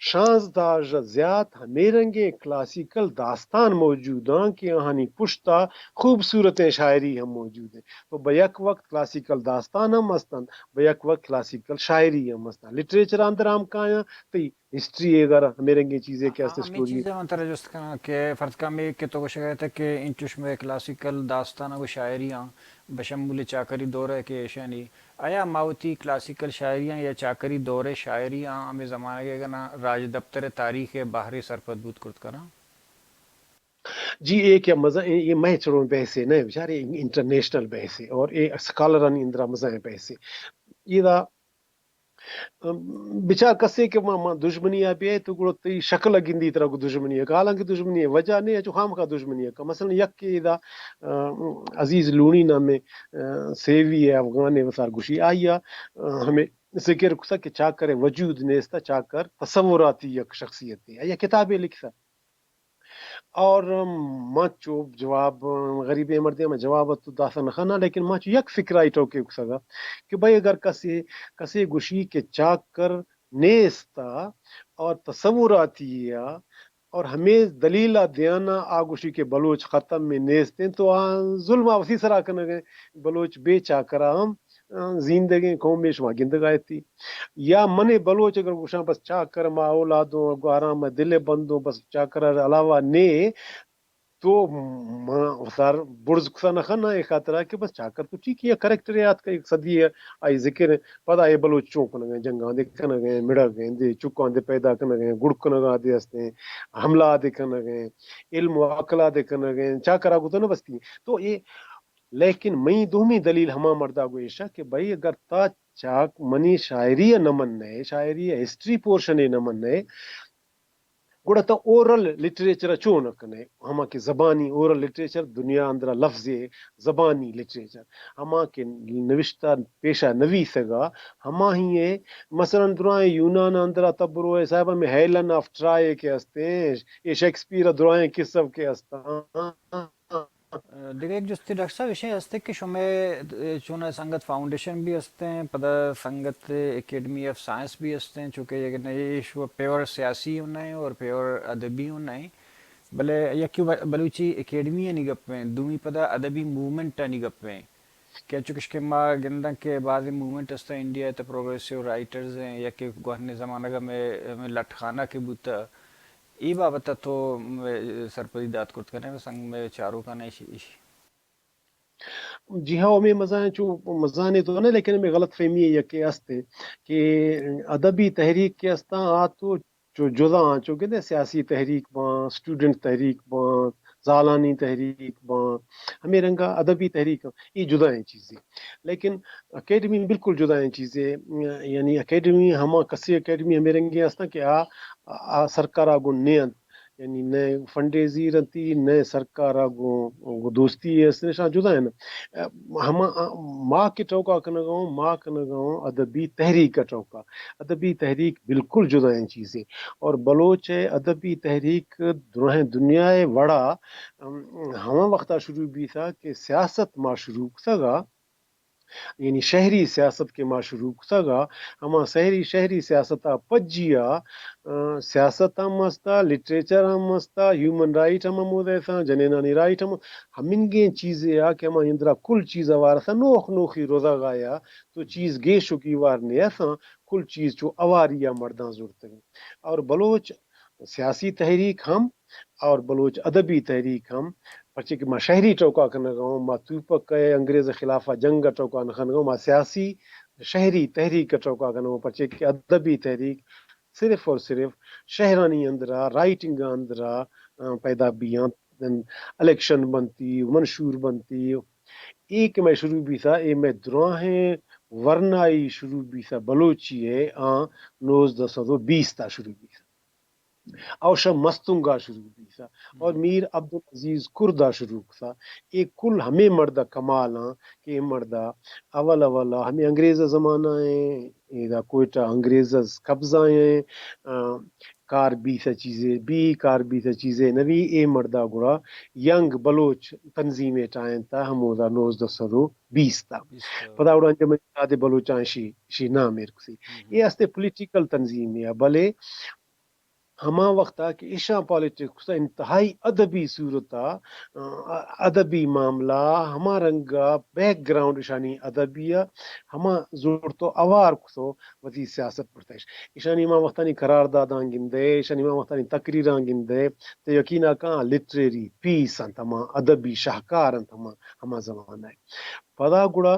شانزدہ ژہ زیات ہمے رنگیں کلاسیکل داستان موجود آں کہ آہانی پشتا خوبصورتیں شاعری ہم موجود انت۔ تو بہ یک وقت کلاسیکل داستان ہم است انت، بہ یک وقت کلاسیکل شاعری ہم است انت۔ لٹریچر اندر ہم کایاں، تئی ہسٹری اگر ہمے رنگیں چیزے کہ است، ہاں، ہمے اسٹوری۔ چیزے من ترا جست کناں کہ فرض کن ہمے کہ تو گوشگ ءَ ئے کہ انچش مئے کلاسیکل داستان و شاعری آں بشمول چاکری دور ءَ کہ ایشانی آیا ما وتی کلاسیکل شاعریاں یا چاکری دور ءِ شاعریاں ہمے زمانگ ءَ گنا راجدپتر ءِ تاریخ ءِ بہرے سرپد بوت کرت کناں؟ جی، اے کہ مزن، اے، اے مئے چڑون بحثے نہ، بچار اے انٹرنیشنل بحثے اور اے اسکالرانی اندرا مزن بحثے۔ اے دا، ام، بچار کسے کہ ما، ما دشمنی آ بیائے تو گڑا تئی شکل ءَ گندی ترا گوں دشمنی ءَ، حالانکہ دشمنی ءِ وجہ نے، اچو خامخا دشمنی ءَ کا۔ مثلاً یک کہ ادا، ام، عزیز لونی نامیں، ا، سیوی ءِ افغان ءِ وسار گوشی، آئی ءَ، ا، ہمے ذکر کتگ کہ چاکر ءِ وجود نیست، چاکر تصوراتی یک شخصیتے۔ آئی ءَ کتابے لکھتا۔ اور من چو جواب، غریبیں مردے، من جواب تو داسا نہ خنا، لیکن من چو یک فکرائی ٹوکے کتگا کہ بھئی اگر کسے، کسے گوشی کہ چاکر نیستا اور تصوراتی یا اور ہمے دلیل ءَ دیانا آ گوشی کہ بلوچ ختم میں نیست انت، تو آ ظلم ءَ وتی سرا کنگ ءَ۔ بلوچ بے چاکرا ہم، آ، زیندگیں قومے، شما گندگا ایتی۔ یا من بلوچ اگر گوشاں بس چاکر ما اولادوں، گوہاراں ما دل بندوں، بس چاکر علاوہ نے، تو ما وسار برز کسا نہ خنا، اے خاطرا کہ بس چاکر تو ٹھیک ہے، کریکٹر یاد کا، یک صدی ہے، آئی ذکر ہے۔ پدا اے بلوچ چون کنگ ءَ، جنگاں دے کنگ ءَ، مڑگ ءَ، دے چکاں دے پیدا کنگ ءَ، گڑ کنگا دے ہستیں، حملہ دے کنگ ءَ، علم و عقل دے کنگ ءَ، چاکرا گوتن بستی۔ تو اے، لیکن مئی دومی دلیل ہما مردا گو ایشا کہ بھئی اگر تا چاک منی شاعری ءَ نہ منئے، شاعری ءِ ہسٹری پورشن ءَ نہ منئے، گڑا تو اورل لٹریچر ءَ چون کنئے؟ ہما کہ زبانی اورل لٹریچر، دنیا اندرا لفظے زبانی لٹریچر، ہما کہ نوشتہ پیشا نویسگا، ہما ہی ہے۔ مثلاً درائیں یونان اندرا تبرو ہے صاحب، ہمیں ہیلن آف ٹرائے کہ ہستیں، یہ شیکسپیئر درائیں قصہ کہ ہستاں۔ دگہ یک جستے ڈاکٹر صاحب، ایشی ہستے کہ شمئے، اے، چوناہا سنگت فاؤنڈیشن بھی ہستیں، پدا سنگت اکیڈمی آف سائنس بھی ہستیں، چونکہ یک نئے ایشو پیور سیاسی ہوں نہیں اور پیور ادبی ہوں نہیں، بلے یکی ب-، بلوچی اکیڈمی آنی گپ ہیں، دومی پدا ادبی موومنٹ آنی گپ ہیں کہ چونکہ کہ ما گنداں کہ بعض موومنٹ ہستیں انڈیا ءِ تہ پروگریسو رائٹرز ہیں، یکی گوہنیں زمانگ میں، میں لٹ خانہ کے بوتا، اے بابت ءَ تو مئے سرپدی دات کرت کنے، بس انگ مئے چاروکاں ایشی، ایشی۔ جی ہاں، ہمیں مزانے چو، مزانے تو نہ، لیکن ہمیں غلط فہمی ہے یکے ہستے کہ ادبی تحریک کے ہستاں آ تو چو جدا آں، چو کہ سیاسی تحریک باں، اسٹوڈنٹ تحریک باں، زالانی تحریک باں، ہمیں رنگا ادبی تحریک، یہ جدا ہیں چیزیں۔ لیکن اکیڈمی بالکل جدائیں چیزے، یعنی اکیڈمی ہما کسی اکیڈمی ہمے رنگی ہستاں کہ آ، آ سرکارا گون نہ انت، یعنی نہ فنڈے زیر انتی، نہ سرکارا گون، گون دوستی است، نشان جدا ہیں۔ ہما، ما کے ٹوکا کنگا ہوں، ما کنگا ہوں ادبی تحریک کا ٹوکا۔ ادبی تحریک بالکل جدائیں چیزے۔ اور بلوچ ادبی تحریک درہیں دنیا وڑا، ہما وقتا شروع بیتا کہ سیاست ما شروع کتگا، یعنی شہری سیاست کہ ما شروع کتگا، ہما شہری، شہری سیاست ءَ پجیا، آ، سیاست ہم استا، لٹریچر ہم استا، ہیومن رائٹ ہم ہمودا اتاں، جنینانی رائٹ ہم، ہمنگیں چیزے آ کہ ہما اندرا کل چیز اوار اتاں، نوخ نوخی رزگا یا تو چیز گیش و گیوار نے اتاں، کل چیز چو اواری آ مرداں زرتگیں۔ اور بلوچ سیاسی تحریک ہم اور بلوچ ادبی تحریک ہم، پرچے کہ ما شہری ٹوکا کنگا ہوں، ما توپک ءِ انگریز خلافا جنگ ءِ ٹوکا نہ کنگا ہوں، ما سیاسی شہری تحریک ءِ ٹوکا کنگا ہوں، پرچے کہ ادبی تحریک صرف اور صرف شہرانی اندرا، رائٹنگ اندرا، آ، پیدا بیاں۔ الیکشن بنتی، منشور بنتی۔ اے کہ مئے شروع بیثہ، اے مئے دراہیں ورنائی شروع بیثہ بلوچی ءِ، آں نوزدہ سد و بیست ءَ شروع بیثہ۔ اوشہ مستونگ ءَ شروع بیثہ اور میر عبدالعزیز کرد ءَ شروع کثہ۔ اے کل ہمے مرد ءِ کمال آں کہ اے مرد ءَ اول اول ءَ ہمے انگریز ءِ زمانہ ءَ ادا کوئٹہ انگریز ءِ قبضہ ءَ، آ، کار بیثہ چیزے بی، کار بیثہ چیزے نہ بی، اے مرد ءَ گڑا ینگ بلوچ تنظیمے ٹاہینتہ ہمودا نوزدہ سد و بیست ءَ۔ پدا گڑا انجمن اتحاد بلوچاں اشی، اشی نام ایر کثی۔ اے استے پولیٹیکل تنظیمے ءَ، بلے ہما وخت ءَ کہ اشاں پالیٹکس ءَ انتہائی ادبی صورت ءَ، آ، ادبی معاملہ، ہما رنگ ءَ بیک گراؤنڈ اشانی ادبی ءَ ہما زورت و اوار کثو وتی سیاست برتش۔ اشانی ہما وختانی قرارداداں گندے، اشانی ہما وختانی تقریراں گندے، تو یقین ءَ کن لٹریری پیس انت، ہما ادبی شاہکار انت ہما، ہما زمانہ ءَ۔ پدا گڑا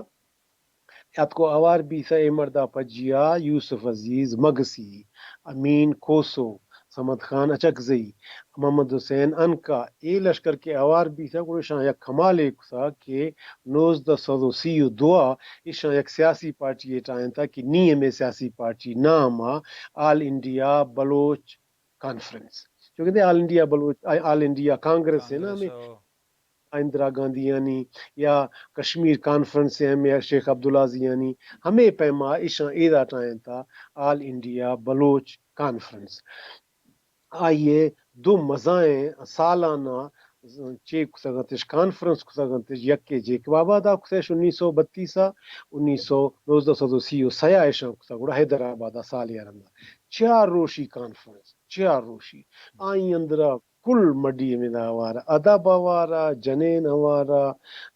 اتکو اوار بیثہ اے مرد ءَ پجیا یوسف عزیز مگسی، امین کھوسو، صمد خان اچکزئی، محمد حسین عنقا، اے لشکر کہ اوار بیثہ گڑا اشاں یک کمالے کثہ کہ نوزدہ سد و سی و دو ءَ اشاں یک سیاسی پارٹی یے ٹاہینتہ کہ نی ہمے سیاسی پارٹی نام ءَ آل انڈیا بلوچ کانفرنس، چونکہ دے آل انڈیا بلوچ، آل انڈیا کانگریس ہے نا ہمیں، اندرا گاندھیانی یا کشمیر کانفرنس ءِ ہمے شیخ عبداللہ زیانی، ہمے پیما اشاں ایدا ٹاہینتہ آل انڈیا بلوچ کانفرنس۔ آئی ءَ دو مزائیں سالانہ چے کثگ انتش، کانفرنس کثگ انتش، یکے جیکب آباد ءَ کثش انیس سو بتیس ءَ، انیس سو، نوزدہ سد و سی و سئے ءَ اشاں کثہ گڑا حیدرآباد ءَ سالے ءَ رندا چار روشی کانفرنس، چار روشی۔ آئی اندرا کل مڈی ہمیدا ہوارا، ادب ہوارا، جنین ہوارا،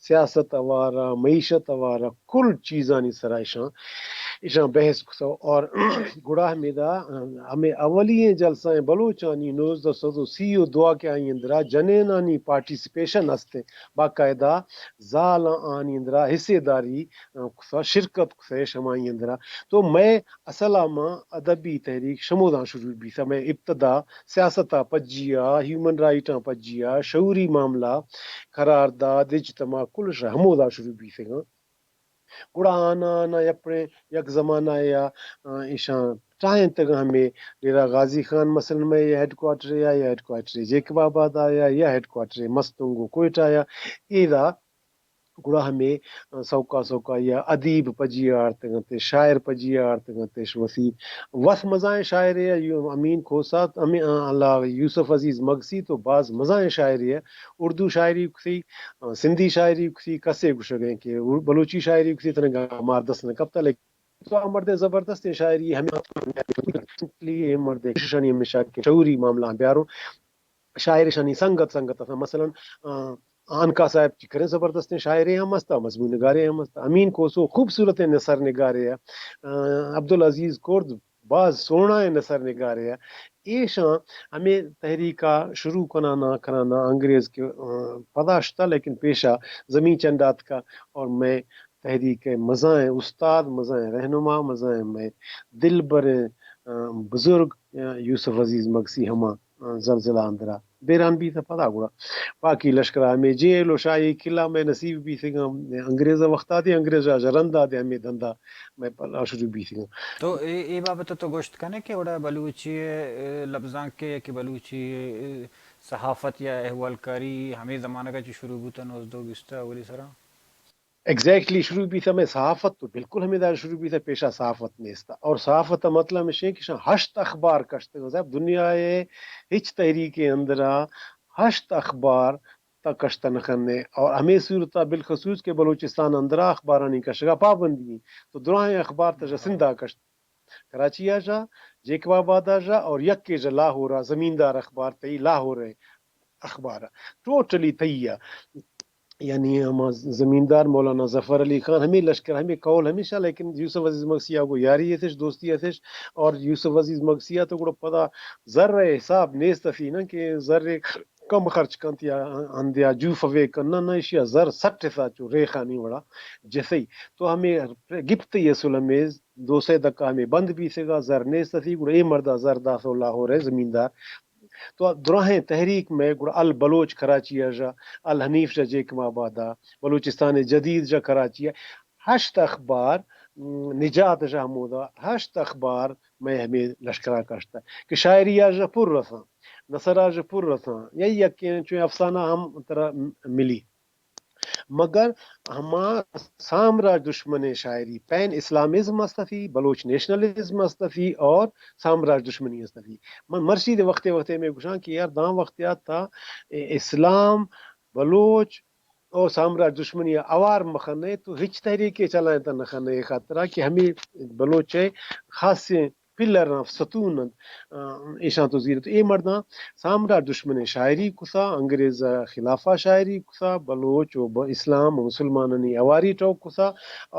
سیاست ہوارا، معیشت ہوارا، کل چیزانی سرا اشاں، اشاں بحث کثو۔ اور گڑا ہمیدا، ہمے اولی ایں جلسہ ایں بلوچانی نوزدہ سد و سی و دو کہ آئی اندرا جنینانی پارٹیسپیشن ہستے، باقاعدہ زالاں آنی اندرا حصے داری، آ، کثہ، شرکت کثہ اش ہمائی اندرا۔ تو مئے اصل ءَ ما ادبی تحریک شموداں شروع بیثہ، مئے ابتدا سیاست ءَ پجیا، ہیومن رائٹاں پجیا، شعوری معاملہ، قرارداد، اجتماع، کل شہ ہمودا شروع بیثگاں۔ گڑا آنا، آنا یپڑیں یک زمانہ یا، آ، ایشاں ٹاہینتگ ہمے ڈیرہ غازی خان مثلاً مئے یا ہیڈ کوارٹر یا، یا ہیڈ کوارٹر جیکب آباد آیا، یا ہیڈ کوارٹر مستونگ و کوئٹہ یا، ایدا گڑا ہمے، آ، سوکا سوکا یا ادیب پجیا آرتگ انت، شاعر پجیا آرتگ انت، اش وثی وث مزائیں شاعرے ءَ، یو-، امین کھوسا، ہمے، آ، اللہ یوسف عزیز مگسی تو باز مزائیں شاعرے ءَ، اردو شاعری کثی، آ، سندھی شاعری کثی، کسے گوشگ ءَ کہ ار-، بلوچی شاعری کثی تنگا مار دست نہ کپتا، لیکن تو آ مردے زبردستیں شاعری ہمے اے مردے کششانی ہمیشہ کہ شعوری معاملہ بیارو۔ شاعر اشانی سنگت سنگت اتاں۔ مثلاً، آ، آنکا صاحب چکریں زبردستیں شاعرے ہم استا، مضمون نگارے ہم استا۔ امین کھوسو خوبصورتیں نثر نگارے ءَ۔ آ، عبدالعزیز کرد باز سوہنائیں نثر نگارے ءَ۔ ایشاں ہمے تحریک ءَ شروع کنانا کنانا انگریز کہ، آ، پدا شتا، لیکن پیشا زمین چنڈ آتکا اور مئے تحریک ءِ مزائیں استاد، مزائیں رہنما، مزائیں مئے دلبریں، آ، بزرگ، آ، یوسف عزیز مگسی ہما زلزلہ اندرا بیران بیثہ۔ پدا گڑا باقی لشکر ءَ ہمے جیل و شاہی قلعہ مئے نصیب بیثگاں۔ انگریز ءِ وختا دے انگریز ءَ رندا دے ہمے دندا مئے پلا شروع بیثگاں۔ تو اے، اے بابت ءَ تو گوشت کنے کہ اوڑا بلوچی، اے، لبزانک یا کہ بلوچی، اے، صحافت یا احوالکاری ہمے زمانگ ءَ چہ شروع بوتا، نوزدہ و بیست ءَ اولی سرا؟ ایگزیکٹلی شروع بیثہ۔ مئے صحافت تو بالکل ہمے دار شروع بیثہ، پیشا صحافت نیستا۔ اور صحافت ءِ مطلب اش کہ شاں ہشت اخبار کشتگ۔ صاحب، دنیا ءِ ہچ تحریک ءِ اندرا ہشت اخبار تا کشتہ نہ کنے۔ اور ہمے صورت ءَ بالخصوص کہ بلوچستان اندرا اخبارانی کشگا پابندی ایں۔ تو دراہیں اخبار تا شہ سندھا کشت۔ کراچی ءَ شہ، جیکب آباد ءَ شہ اور یکے شہ لاہور ءَ، زمیندار اخبار تئی لاہور ءِ اخبار ءَ۔ ٹوٹلی تئی ءَ۔ یعنی ہما زمیندار مولانا ظفر علی خان، ہمے لشکر، ہمے قول ہمیشہ، لیکن یوسف عزیز مگسی ءَ گوں یاری اتش، دوستی اتش، اور یوسف عزیز مگسی ءَ تو گڑا پدا زر ءِ حساب نیست اتھی نا کہ زر کم خرچ کنت یا ہندے ءَ جوف وے کن، نہ، نہ، ایشی ءَ زر سٹ اتھا چو ریخانی وڑا جثئی۔ تو ہمے گپتئی اصل ہمے دو سئے دکا ہمے بند بیثگا، زر نیست اتھی، گڑا اے مردا زر داثو لاہور ءِ زمیندار تو دراہیں تحریک مئے گڑا البلوچ کراچی ءَ ژا، الحنیف ژا جیکب آباد ءَ، بلوچستان جدید ژا کراچی ءَ، ہشت اخبار، م، نجات ژا ہمودا، ہشت اخبار مئے ہمے لشکرا کشتہ کہ شاعری ءَ ژا پر رساں، نثر ءَ ژا پر رساں، یا یکیں چویں افسانہ ہم ترا م-، ملی۔ مگر ہما سامراج دشمنیں شاعری، پین اسلامزم استفی، بلوچ نیشنلزم استفی اور سامراج دشمنی استفی۔ من مرشی دے وقتے وقتے میں گوشاں کہ یار داں وقت آتا اسلام، بلوچ اور سامراج دشمنی اوار مخنے تو ہچ تحریک چلائیں تا نخنے، خاطرہ کہ ہمیں بلوچ ہے خاصیں پلر آں، ستون انت، آ، ایشاں تو زیرت۔ اے مرداں سامراج دشمنیں شاعری کسا، انگریز خلافا شاعری کسا، بلوچ و ب-، اسلام و مسلمانانی اواری ٹوک کسا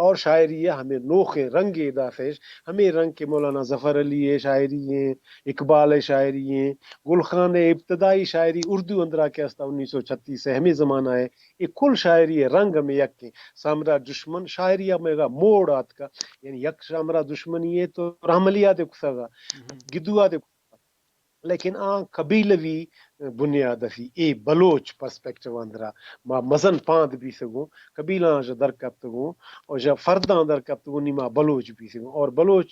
اور شاعری ءَ ہمیں نوخیں رنگے داتش، ہمیں رنگ کہ مولانا ظفر علی ءِ شاعری ایں، اقبال ءِ شاعری ایں، گل خان ءِ ابتدائی شاعری اردو اندرا کہ استا انیس سو چھتیس ءَ ہمیں زمانہ ءَ اے کل شاعری ءِ رنگ ہمے یکیں۔ سامراج دشمن شاعری ءَ ہمے را موڑ آتکا، یعنی یک سامراج دشمنی ءَ تو رحملی ءَ دے کسگا، گدو ءَ دے کسگا۔ لیکن آ قبیلوی بنیاد ءَ اے بلوچ پرسپیکٹیو اندرا ما مزن پاند بیسگوں، قبیلاں ژا در کپتگوں اور ژا فرداں در کپتگوں، نی ما بلوچ بیسگوں اور بلوچ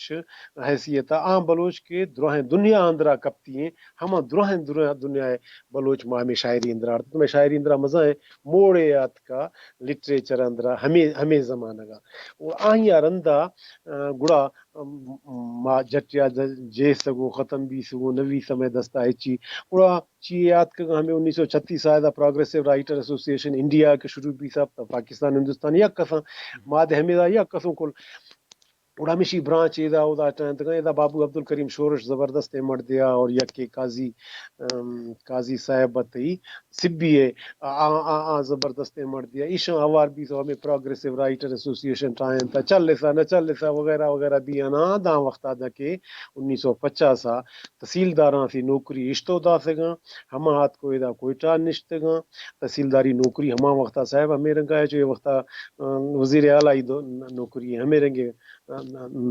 حیثیت ءَ آ بلوچ کہ دراہیں دنیا اندرا کپتی ہیں، ہما دراہیں دنیا، دنیا ءِ بلوچ ما ہمے شاعری اندرا آرت۔ ہمے شاعری اندرا مزن موڑے آتکا لٹریچر اندرا ہمے، ہمے زمانگا۔ و آئی ءَ رندا، آ، گڑا، ام، ما جٹیا د-، جیسگوں، ختم بیسگوں، نویس ہمے دستا ہچی۔ گڑا چی آتکگاں ہمے انیس سو چھتیس ءَ دا پروگریسو رائٹر ایسوسی ایشن انڈیا کہ شروع بیسا، پاکستان، ہندوستان یک کساں، ما دے ہمے دا یک کسوں کل۔ گڑا ہمیشی برانچ ایدا اودا ٹائنتگاں، ایدا بابو عبدالکریم شورش زبردست ایں مردیا اور یکے قاضی، ام، قاضی صاحب اتئی سبی ءِ، آ، آ، آ، آ زبردست ایں مردیا۔ ایشاں ہوار بیت و ہمیں پروگریسو رائٹر ایسوسی ایشن ٹائنتا، چلسا نہ چلسا وغیرہ وغیرہ بیانا۔ داں وقتا دکے انیس سو پچاس ءَ تحصیلداراں سی نوکری اشتو داسگاں، ہما آتکو ایدا کوئٹہ نشتگاں۔ تحصیلداری نوکری ہما وقتا صاحب ہمے رنگا ہے، جو یہ وقتا، آ، وزیر اعلیٰ ای دو-، نوکری ہے، ہمے رنگے، آ،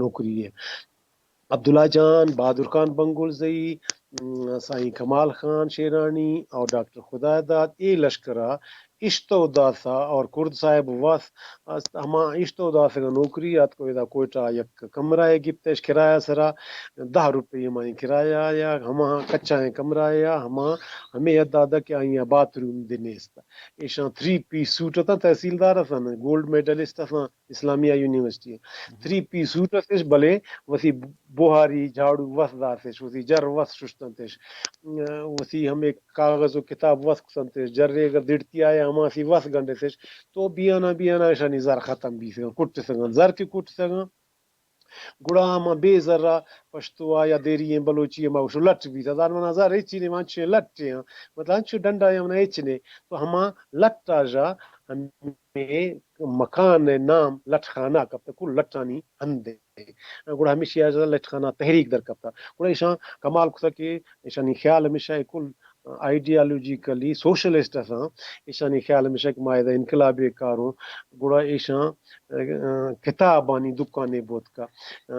نوکری ہے۔ عبداللہ جان، بہادر خان بنگلزئی، م، سائیں کمال خان شیرانی اور ڈاکٹر خداداد اے لشکرا اشتو داسا اور کرد صاحب وس است، ہما اشتو داسگا نوکری آتکو ادا کوئٹہ یک کمرہ ءَ گپتش کرایہ سرا، دہ روپے ہمائی کرایہ یا ہما کچائیں کمرہ یا ہما ہمے حد آدا کہ آئی باتھ روم دے نیست۔ ایشاں تھری پیس سوٹ اتاں، تحصیلدار اتاں، گولڈ میڈلسٹ اتاں اسلامیہ یونیورسٹی ءَ۔ تھری پیس سوٹ اتش، بلے وتی بوہاری جھاڑو وس داتش، وتی جر وس ششتنتش، وتی ہمے کاغذ و کتاب وس کتنتش، جرے اگر دڑتی آیا ہما سی وس گنڈتش، تو بیانا بیانا ایشانی زر ختم بیسگاں، کٹسگاں، زر کہ کٹسگاں، گڑا ہما بے زرا پشتوا یا دیری ایں بلوچی ما گوشو لٹ بیتا، دار منا زر ہچی نے، ما انچیں لٹے ہاں، مطلب انچو ڈنڈا یا منا ہچ نے، تو ہما لٹا ژا ہمے مکان ءِ نام لٹ خانہ کپتا، کل لٹانی ہندے۔ گڑا ہمیشی ءَ لٹ خانہ تحریک در کپتا۔ گڑا ایشاں کمال کتا کہ ایشانی خیال ہمیشہ اے کل آئیڈیالوجیکلی سوشلسٹ اتاں، ایشانی خیال ہمیشہ کہ ما ادا انقلابے کاروں۔ گڑا ایشاں، آ، کتابانی دکانے بوتکا، آ،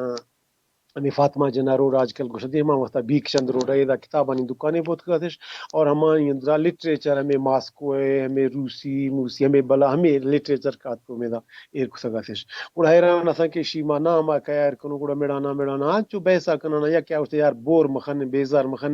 ہمے فاطمہ جناح روڈ آج کل گوشدی، ہما وقتا بیک چند روڈ ءَ ادا کتابانی دکانے بوتکگ اتش اور ہمانی اندرا لٹریچر ہمے ماسکو ءِ، ہمے روسی، موسی، ہمے بلا، ہمے لٹریچر کاتکو ہمیدا ایر کتگ اتش۔ گڑا حیران اتاں کہ شی ما نام ءَ کیا ایر کنوں، گڑا مڑانا مڑانا انچو بحث ءَ کنانا، یا کیا گوشتے یار بور مخن، بیزار مخن،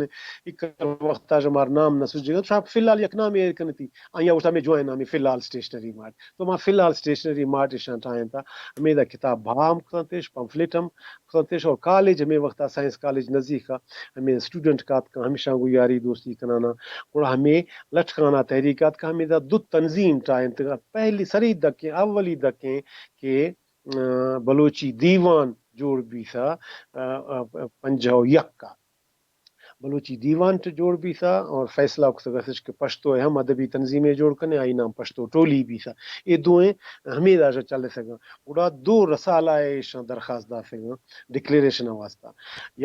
اکر وقتا ژ مار نام نہ سجگا، تو شاپ فی الحال یک نام ایر کنتی، آیا گوشتا ہمے جوائن نامی فی الحال اسٹیشنری مارٹ۔ تو ما فی الحال اسٹیشنری مارٹ ایشاں ٹاہینتا، ہمیدا کتاب بہا ہم کتنتش، پمفلٹ ہم کتنتش، اور کالج ہمے وقتا سائنس کالج نزیکا ہمے اسٹوڈنٹ کاتکاں، ہمیشاں گوں یاری دوستی کنانا۔ گڑا ہمے لٹکانا تحریک آتکا، ہمیدا دو تنظیم ٹاہینتگ۔ پہلی سری دکیں، اولی دکیں کہ، آ، بلوچی دیوان جوڑ بیسا، آ، آ، پنجاہ و یک کا۔ بلوچی دیوان ٹ جوڑ بیسا اور فیصلہ کتگ اتش کہ پشتو ء ہم ادبی تنظیمے جوڑ کنے، آئی نام پشتو ٹولی بیسا۔ اے دوئیں ہمے داشا چلسگاں۔ گڑا دو رسالہ ء ایشاں درخواست داتگاں ڈکلیریشن ء واسطہ۔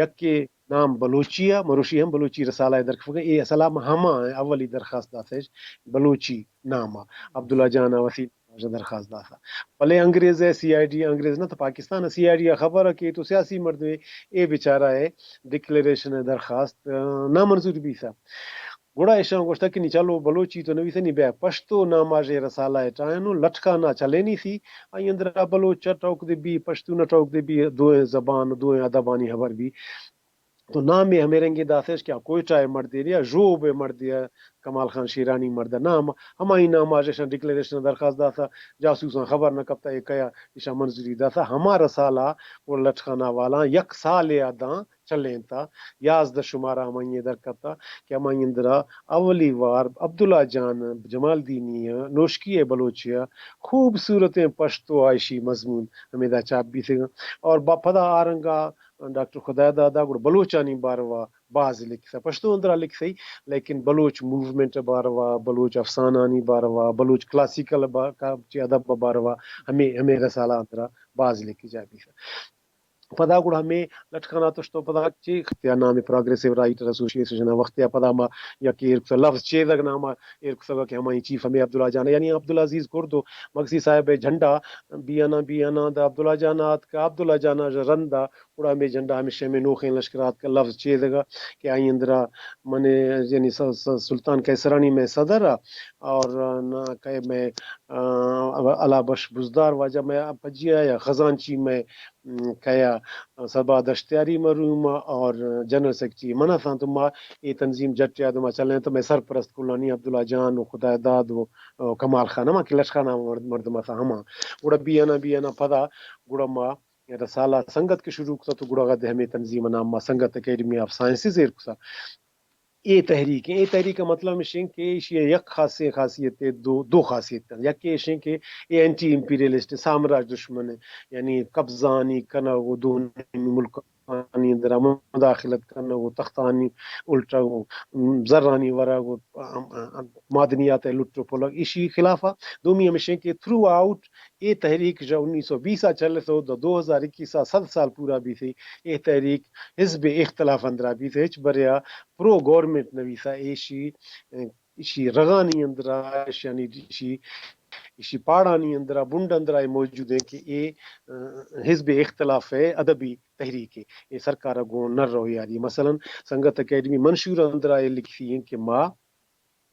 یکے نام بلوچی ء، مروشی ہم بلوچی رسالہ ء درکفگاں۔ اے اصلا ہما اولی درخواست داتش بلوچی نام ء۔ عبداللہ جان ء وسیم درخواست داتا۔ بلے انگریز ءِ سی آئی ڈی، انگریز نہ تو پاکستان ءِ سی آئی ڈی ءَ خبر ءَ کہ تو سیاسی مردمے، اے بیچارہ ءِ ڈکلیریشن ءِ درخواست، آ، نامنظور بیتا۔ گڑا ایشاں گوشتا کہ نی چلو بلوچی تو نویسنی بیا پشتو ناماژے رسالہ ءَ ٹائنو لٹکانا چلینی سی، آئی اندرا بلوچ ءَ ٹوک دے بی، پشتون ءَ ٹوک دے بی، دوئیں زبان، دوئیں ادبانی خبر بی۔ تو نامے ہمے رنگیں داتش کہ آ کوئٹہ ءِ مردے یا ژوب ءِ مردے، کمال خان شیرانی مرد ءِ نام، ہمائی نام آژ ایشاں ڈکلیریشن ءِ درخواست داتا، جاسوساں خبر نہ کپتا اے کیا ایشاں منظوری داتا، ہما رسالہ گڑا لٹکانا والاں یک سالے ءَ داں چلینتا، یازدہ شمارہ ہمائی ءَ در کپتا کہ ہمائی اندرا اولی وار عبداللہ جان جمالدینی ءِ نوشکی ءِ بلوچی ءِ خوبصورتیں پشتو آ ایشی مضمون ہمیدا چاپ بیتگاں اور با پدا آرنگا ڈاکٹر خداداد ءَ گڑا بلوچانی باروا باز لکھتا، پشتو اندرا لکھتئی، لیکن بلوچ موومنٹ ءِ باروا، بلوچ افسانہانی باروا، بلوچ کلاسیکل با-، کا-، چی ادب ءِ باروا ہمے، ہمے رسالہ اندرا باز لکھی جا بیتا۔ پدا گڑا ہمے لٹکانا تشتو پدا چی یا نام پروگریسو رائٹر ایسوسی ایشن ءِ وقت ءَ پدا ما یک ایر کتگ لفظ چیدگ نام ءَ ایر کتگ کہ ہمائی چیف ہمے عبداللہ جان، یعنی عبدالعزیز کرد و مگسی صاحب ءِ جھنڈا بیانا بیانا دا عبداللہ جان آتکا، عبداللہ جان ءَ رندا گڑا ہمے جھنڈا ہمیشہ ہمے نوخیں لشکر آتکا لفظ چیدگا کہ آئی اندرا من یعنی س-، س-، سلطان قیصرانی میں صدر ءَ اور نہ کہ میں، آ، علا بخش بزدار واجہ میں پجیا یا خزانچی میں، م، کیا صبا دشتیاری مروم اور جنرل سیکرٹری من اتاں تو ما اے تنظیم جٹ ءِ آدما چلیں تو میں سرپرست کلانی عبداللہ جان و خداداد و، و کمال خان ہما کہ لشکانا مرد-، مردم اتاں ہما۔ گڑا بیانا بیانا پدا گڑا ما رسالہ سنگت کہ شروع کتا تو گڑا غد ہمے تنظیم ءِ نام ما سنگت اکیڈمی آف سائنسز ایر کتا۔ اے تحریک ایں، اے تحریک ءِ مطلب اش ایں کہ ایشی ءِ یک خاصیں خاصیت ءِ دو، دو خاصیت ایں۔ یک ایش ایں کہ اے اینٹی امپیریلسٹ، سامراج دشمن ایں، یعنی قبضانی کنگ و دومی ملکانی اندر مداخلت کنگ و تختانی الٹگ و زرانی ورگ و معدنیات ءِ لٹ و پلگ ایشی خلاف ءَ۔ دومی ہمیش ایں کہ تھرو آؤٹ اے تحریک ژہ انیس سو بیس ءَ چلتو، دو ہزار اکیس ءَ صد سال پورا بیت، اے تحریک حزب اختلاف اندرا بیت، ہچ بریا پرو گورنمنٹ نویسا ایشی، ایشی رغانی اندرا، ایشانی، ایشی، ایشی پاڑانی اندرا، بنڈ اندرا اے موجود ایں کہ اے، آ، حزب اختلاف ءِ ادبی تحریک ایں، اے سرکار ءَ گوں نہ رو یاری۔ مثلاً سنگت اکیڈمی منشور اندرا اے لکھتی ایں کہ ما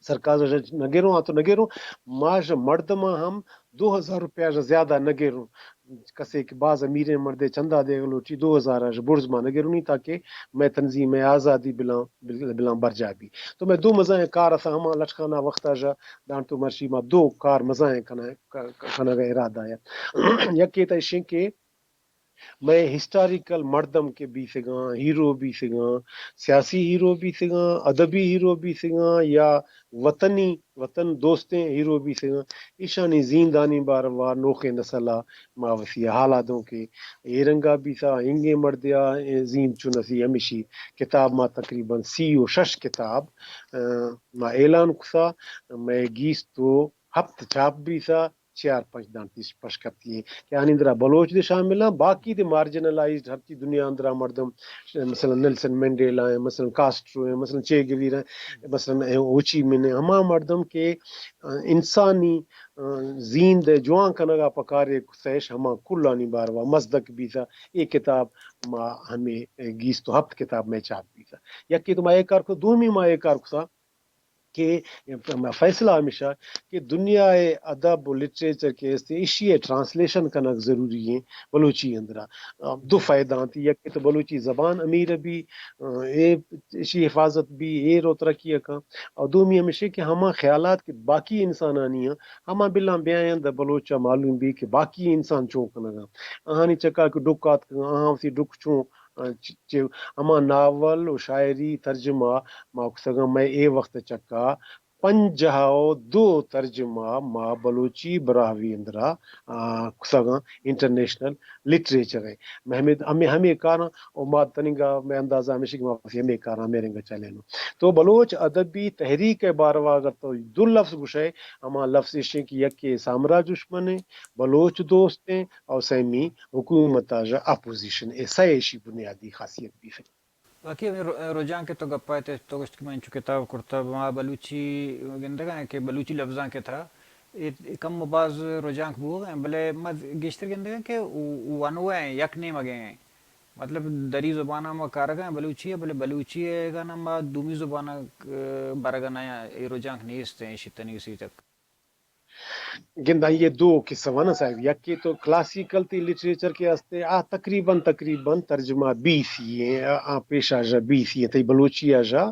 سرکار ژہ نہ گروں، آ تو نہ گروں، ما ژہ مردماں ہم دو ہزار روپیہ ژہ زیادہ نہ گروں۔ کسے کہ باز امیریں مردے چندہ دیگ لوٹی، دو ہزار ژہ برز ما نہ گرونی تاکہ مئے تنظیم ءِ آزادی بلاں، بل-، بلاں برجا بی۔ تو مئے دو مزائیں کار اتاں ہما لٹکانا وقتا ژہ دانتو مرشی ما دو کار مزائیں کنائیں، ک-، ک-، کنگ ءِ ارادہ ءَ۔ یکے تہ اشیں کہ مئے ہسٹوریکل مردم کہ بیتگاں، ہیرو بیتگاں، سیاسی ہیرو بیتگاں، ادبی ہیرو بیتگاں یا وطنی، وطن دوستیں ہیرو بیتگاں، ایشانی زیندانی باروا نوخیں نسل ءَ ما وتی حالا دوں کہ اے رنگا بیتا، انگیں مردیا زیند چون اسی۔ ہمیشی کتاب ما تقریباً سی و شش کتاب، آ، ما اعلان کتا، مئے گیست و ہپت چاپ بیتا، چیار پنچ دانتی پش کپتی ایں کہ آنی اندرا بلوچ دے شامل ایں، باقی دے مارجنلائزڈ ہرچی دنیا اندرا مردم، مثلاً نیلسن منڈیلا ایں، مثلاً کاسٹرو ایں، مثلاً چے گویرا ایں، مثلاً ہوچی من ایں، ہما مردم کہ، آ، انسانی، آ، زیند ءِ جوان کنگا پکارے کتش، ہما کلانی باروا مزدک بیتا۔ اے کتاب ما ہمے گیست و ہپت کتاب مئے چاپ بیتا۔ یکے تو ما اے کار کتا، دومی ما اے کار کتا کہ فیصلہ ہمیشہ کہ دنیا ءِ ادب و لٹریچر کہ است، ایشی ءِ ٹرانسلیشن کنگ ضروری ایں بلوچی اندرا۔ دو فائدہ انت، یک تو بلوچی زبان امیر بی، اے، ایشی حفاظت بی، اے رو ترقی کن۔ اور دومی ہمیشہ کہ ہما خیالات کہ باقی انسانانی ہیں، ہما بلاں بیاینت بلوچ ءَ معلوم بی کہ باقی انسان چون کنگا۔ آہانی چکا کہ ڈک آتکگاں، آہاں وتی ڈک چون، آ، چ-، چ-، ہما ناول و شاعری ترجمہ ما کتگاں، مئے اے وقت چکا پنجاہ و دو ترجمہ ما بلوچی براہوئی اندرا، آ، کتگاں انٹرنیشنل لٹریچر ءَ۔ مئے ہمے، ہمے، ہمے کاراں و ما تننگا مئے اندازہ ہمیشی کہ ما وتی ہمے کاراں ہمے رنگا چلینوں۔ تو بلوچ ادبی تحریک ءِ باروا اگر تو دو لفظ گوشئے، ہما لفظ ایشیں کہ یکے سامراج دشمن ایں، بلوچ دوست ایں، اور سیمی حکومت ءَ ژہ اپوزیشن ایں، سئے ایشی بنیادی خاصیت بیت۔ واقعی ہمے رو-، رجحان کہ تو گپا ات، تو گوشت کہ من انچو کتاب کرتا، ما بلوچی گندگا ایں کہ بلوچی لفظاں کہ تھا، اے کم و باز رجانک بوگ ء، بلے ما گیشتر گندگ ء کہ او، او انوگہ ء، یک نیمگ ء۔ مطلب، دری زبان ء ما کارگ ء بلوچی ء، بلے بلوچی ء گا نا ما دومی زبان ء برگ ء نہ، اے رجانک نیست ء، ایشی تنیگسی تک۔ گند آئی ء دو قسم ء نا صاحب، یکے تو کلاسیکل تی لٹریچر کہ ہستے، آ تقریباً، تقریباً ترجمہ بیثی ہیں، آ، آ پیشا جا بیثی ہیں، تئی بلوچی آ جا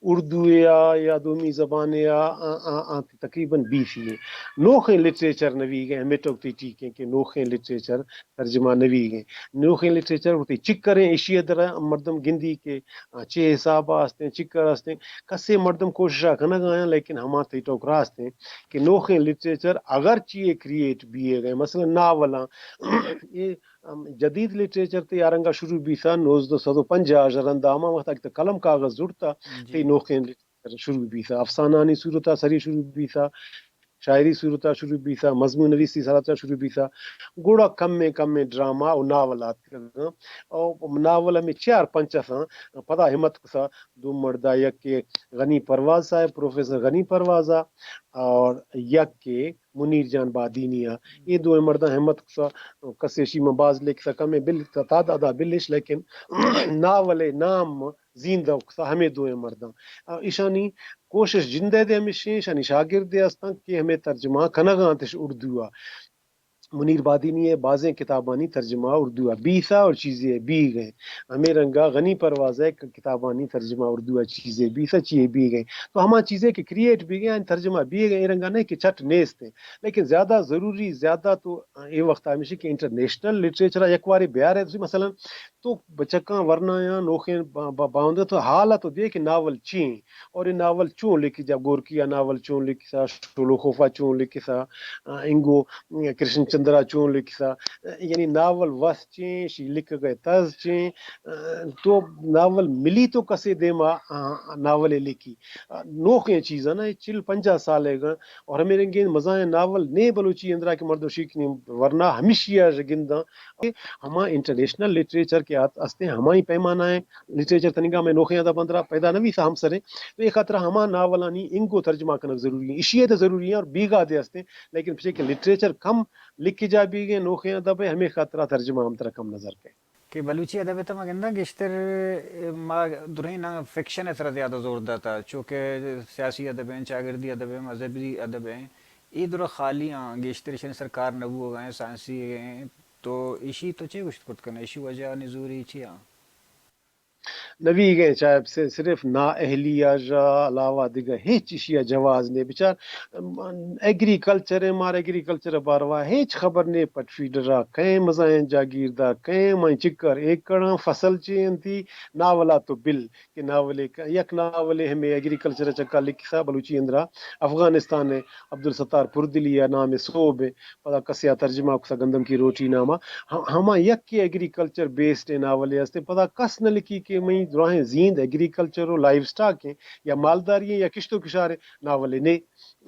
اردو یا، یا دومی زبان یا، آ، آ، آ تقریباً بیثی ہیں۔ نوخیں لٹریچر نویگ ء، ہمے ٹوک تئی ٹھیک ہیں کہ نوخیں لٹریچر ترجمہ نویگ ء۔ نوخیں لٹریچر وتی چکر ہیں، ایشی ء در مردم گندی کہ، آ، چے حساب ء ہستیں، چکر ہستیں۔ کسے مردم کوشش ء کنگ ء آیاں، لیکن ہما تئی ٹوک راست ہیں کہ نوخیں لٹریچر اگرچی اے کریئیٹ بیگ ء، مثلاً ناولاں، اے، ام، جدید لٹریچر تئی آ رنگا شروع بیثا نوزدہ سد و پنجاہ ء رندا، ہما وخت کہ تئی قلم کاغذ زڑتا، جی۔ تئی نوخیں لٹریچر شروع بیثا، افسانہانی صورتا سری شروع بیثا، شاعری صورتا شروع بیثا، مضمون نویسی صورتا شروع بیثا، گڑا کمیں کمیں ڈرامہ و ناول آتکگاں۔ او ناول ہمے چار پنچ اتاں، پدا ہمت کثا دو مردا، یک کہ غنی پرواز صاحب، پروفیسر غنی پرواز آ، اور یک کہ منیر جان بادینی آ۔ اے دوئیں مرداں ہمت کثا، کسے شی من باز لکھثا، کمیں بل تعدادا بلش، لیکن ناول نام زیندہ کثا ہمے دوئیں مرداں۔ آ، ایشانی کوشش جندئے دے ہمیشیں، ایشانی شاگردے ہستاں کہ ہمے ترجمہ کنگا انتش اردو آ۔ منیر بادینی ء بازیں کتابانی ترجمہ اردو ء بیثا اور چیزے بیگ ء۔ ہمے رنگا غنی پرواز ء ک-، کتابانی ترجمہ اردو ء چیزے بیثا چیے بیگ ء۔ تو ہما چیزے کہ کریئیٹ بیگ ء، آیانی ترجمہ بیگ ء، اے رنگا نہ کہ چٹ نیست ء۔ لیکن زیادہ ضروری، زیادہ تو اے وقت ہمیشی کہ انٹرنیشنل لٹریچر ء یک وارے بیار ء، مثلاً تو بچکاں ورنایاں نوخیں با-، با-، باوندہ تو حال ء تو دے کہ ناول چی ہیں اور اے ناول چون لکھی جا، گورکی ء ناول چون لکھثا، شولوخوف ء چون لکھثا، آ، انگو کرشن چندر ء چون لکھثا، یعنی ناول وس چیں، شی لکھگ ء طرز چیں، آ، تو ناول ملی تو کسے دیما، آ، ناول ء لکھی۔ آ، نوخیں چیز ء نا، اے چل پنجاہ سال ء گاں، اور ہمے رنگیں مزائیں ناول نے بلوچی اندرا کہ مردم شیکنی ورنا ہمیشی ء گنداں۔ ہما انٹرنیشنل لٹریچر کہ آت-، استیں، ہمائی پیمانہ ء لٹریچر تننگا ہمے نوخیں ادب اندرا پیدا نہ بیثا ہمسریں۔ تو اے خاطرا ہما ناولانی انگو ترجمہ کنگ ضروری ہیں، اشی ء تو ضروری ہیں اور بیگاہ دے استیں، لیکن پچے کہ لٹریچر کم لکھی جا بیگیں نوخیں ادب ء، ہمے خاطرا ترجمہ ہم ترا کم نظر کئے۔ کہ بلوچی ادب ء تہ ما گنداں گیشتر ما درہیں نان فکشن ء سرا زیادہ زور داتا، چونکہ سیاسی ادب ہیں، چاگردی ادب ہیں، مذہبی ادب ہیں، اے درا خالی آں، گیشتر ایشانی سر کار نہ بوگا ہیں، سائنسی ہیں، تو ایشی تو چے گوشت کت کن، ایشی وجہ نزوری چی آں؟ نویگیں چاہے سے-، صرف نااہلی آ جا علاوہ دگہ ہچ ایشی ء جواز نے۔ بچار، ام، ایگریکلچر ء، مار ایگریکلچر ء باروا ہچ خبر نے، پٹ فیڈر ء کئے مزائیں جاگیردار کئے، مئے چکر ایکڑاں، فصل چے انتی، ناولا تو بل کہ ناولے ک-، یک ناولے ہمے ایگریکلچر ء چکا لکھسا بلوچی اندرا افغانستان ء عبدالستار پردلی ء نام ء سوب ء پدا کسے ء ترجمہ کثا گندم کی روٹی ناما۔ ہ-، ہما یکے ایگریکلچر بیسڈ ء ناولے ہستیں۔ پدا کس نہ لکھی کہ مئی دراہیں زیند ایگریکلچر و لائیو سٹاک ہیں یا مالداری ہیں یا کشت و کشار ہیں، ناولے نے۔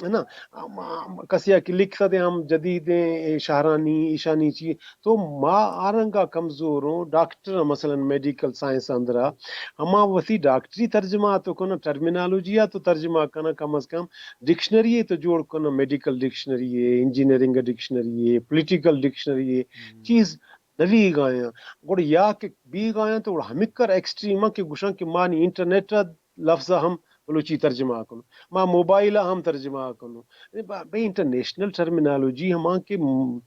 ہے نا؟ ہم-، ہم-، کسے ء کہ لکھتا دے ہم جدید ہیں، اے شہرانی، ایشانی چی۔ تو ما آرنگا کمزور ہوں، ڈاکٹر مثلاً میڈیکل سائنس اندرا، ہما وتی ڈاکٹری ترجمہ تو کناں، ٹرمینالوجی ء تو ترجمہ کناں، کم از کم ڈکشنری ء تو جوڑ کناں، میڈیکل ڈکشنری ء، انجینئرنگ ڈکشنری ء، پولیٹیکل ڈکشنری ء، ہم۔ چیز نویگ آیاں۔ گڑا یا کہ بیگ آیاں تو گڑا ہمکر ایکسٹریم آں کہ گوشاں کہ مانی انٹرنیٹ ء لفظ ء ہم بلوچی ترجمہ کنوں، ما موبائل ء ہم ترجمہ کنوں۔ بہ، بہ انٹرنیشنل ٹرمینالوجی ہما کہ م-،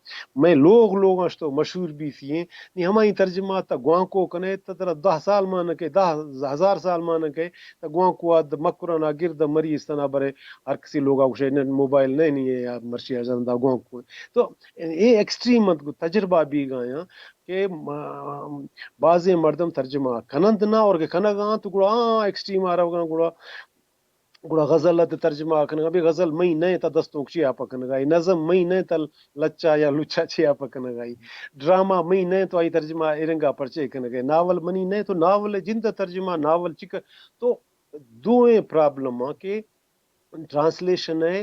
مئے لوگ لوگاں شتو مشہور بیثی ایں، نی ہمائی ترجمہ تا گوانکو کنے تا ترا دہ سال مانکے، دہ ہزار سال مانکے، تا گوانکو اد مکران ء گرد ء مری استنا برے ہر کسی لوگا گوشے نہ موبائل نہ نی یا مرشی ء زندا گوانکو۔ تو اے ایکسٹریم انت، تجربہ بیگایاں کہ ما-، بازیں مردم ترجمہ کننت نہ، اور کہ کنگ آں تو گڑا آ ایکسٹریم آ روگاں، گڑا، گڑا غزل ات ترجمہ کنگا، بے غزل مئی نہ تا دستونک چی آپ کنگا، نظم مئی نہ تا لچا یا لچا چی آپ کنگا، ڈرامہ مئی نہ تو آئی ترجمہ ایرنگا پرچے کنگا، ناول منی نہ تو ناول جند ترجمہ، ناول چک تو دوئیں پرابلم آں کہ ٹرانسلیشن ء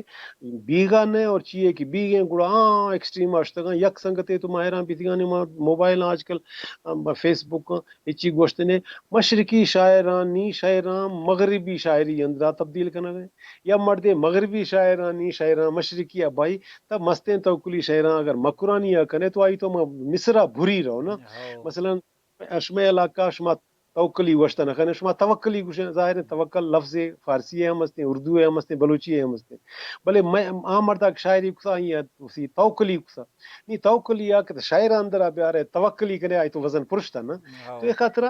بیگا نہ اور چی ء کہ بیگیں گڑا آ ایکسٹریم اشتگاں۔ یک سنگتے تو ماہراں بیتگانی ما موبائل آج کل، ام، فیس بک اچی گوشتنے، مشرقی شاعرانی شاعراں مغربی شاعری اندرا تبدیل کنگ ء، یا مردے مغربی شاعرانی شاعراں مشرقی ء بائی، تب مستیں توکلی شاعراں اگر مکرانی ء کنے تو آئی تو ما مصر ء بھری رہو نا۔ ہو۔ مثلاً شمئے علاقہ شما توکلی گوشتہ نہ کنے، شما توکلی گوشے، ظاہر ہے توکل لفظ فارسی ء ہم استیں، اردو ء ہم استیں، بلوچی ء ہم استیں۔ بلے میں آ مردا کہ شاعری کسا آئی ء توکلی کسا۔ نی توکلی آ کہ شاعر اندر ء بیارے، توکلی کنے آئی تو وزن پرشتہ نا۔ ہاں۔ تو اے خاطرہ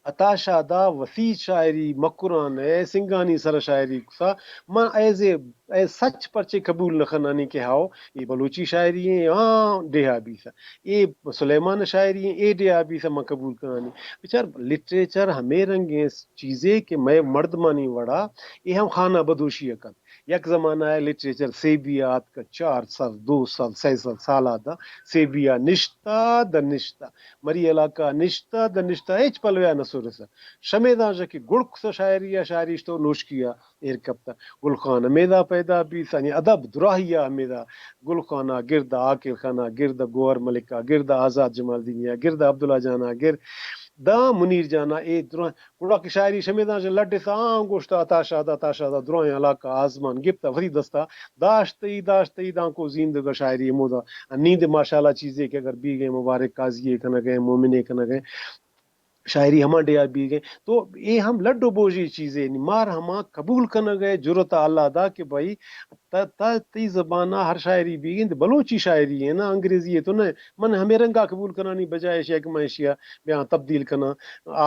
عطا شاد ء وسیع شاعری، مکران ء سنگانی سر شاعری کسا، من ایز اے، ایز سچ پرچے قبول نہ کنانی کہ ہاؤ، اے بلوچی شاعری ہیں، ہاں، ڈیہہ بیسا۔ اے سلیمان شاعری ہیں، اے ڈیہہ بیسا من قبول کنانی۔ بچار، لٹریچر ہمیں رنگیں چیزے کہ میں مردمانی وڑا، اے ہم خانہ بدوشی کن۔ یک زمانہ ء لٹریچر سیبی ء آتکہ، چار سد، دو سد، سئے سد سال ء دا سیبی ء نشتہ، دا نشتہ۔ مری علاقہ ء نشتہ، دا نشتہ، ہچ پلوے ء نہ سرسہ۔ شمے داں کہ گڑ کسہ شاعری ء، شاعری اشتو نوشکی ء ایر کپتہ۔ گل خان ہمیدا پیدا بیت، یعنی ادب دراہی ء ہمیدا گل خان ء گرد، عاقل خان ء گرد، گوہر ملک ء گرد، آزاد جمالدینی ء گرد، عبداللہ جان ء گرد، داں منیر جان ء اے دراہ گڑا کہ شاعری شمیداں چہ لڈ ء آں گوشت عطا شاد، عطا شاد ء درائیں علاقہ آزمان گپت ء وتی دستا داشت ئی، داشت ئی دانکو زیندگ ء شاعری ہمودا نیند ماشاءاللہ چیزے کہ اگر بیگیں مبارک قاضی ء کنگ ء مومن ء کنگ ء شاعری ہما ڈیا بیگیں تو اے ہم لڈ و بوجی چیزے نی مار ہما قبول کنگ ء جرت ء اللہ دا کہ بھائی تا، تا تئی زبان ء ہر شاعری بیگیں بلوچی شاعری ہے نا، انگریزی ہے تو نہ۔ من ہمیں رنگا قبول کنانی بجائے ایشی کہ من ایشی ء بیاں تبدیل کناں،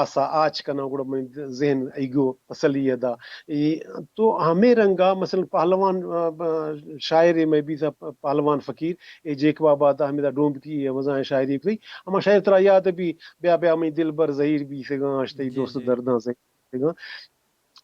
آسا آچ کناں، گڑا من ذہن ایگو تسلی ء دا۔ ای تو ہمیں رنگا مثلاً پہلوان، آ، آ، شاعر میں بیتا پ-، پہلوان فقیر، اے جیکب آباد ء ہمیدا ڈومبکی ء مزائیں شاعری کری۔ ہما شاعر ترا یاد بی، بیا بیا میں دلبر زہیر بیسگاں، اشتئی جی، دوست جی۔ درداں زہیر بیسگاں۔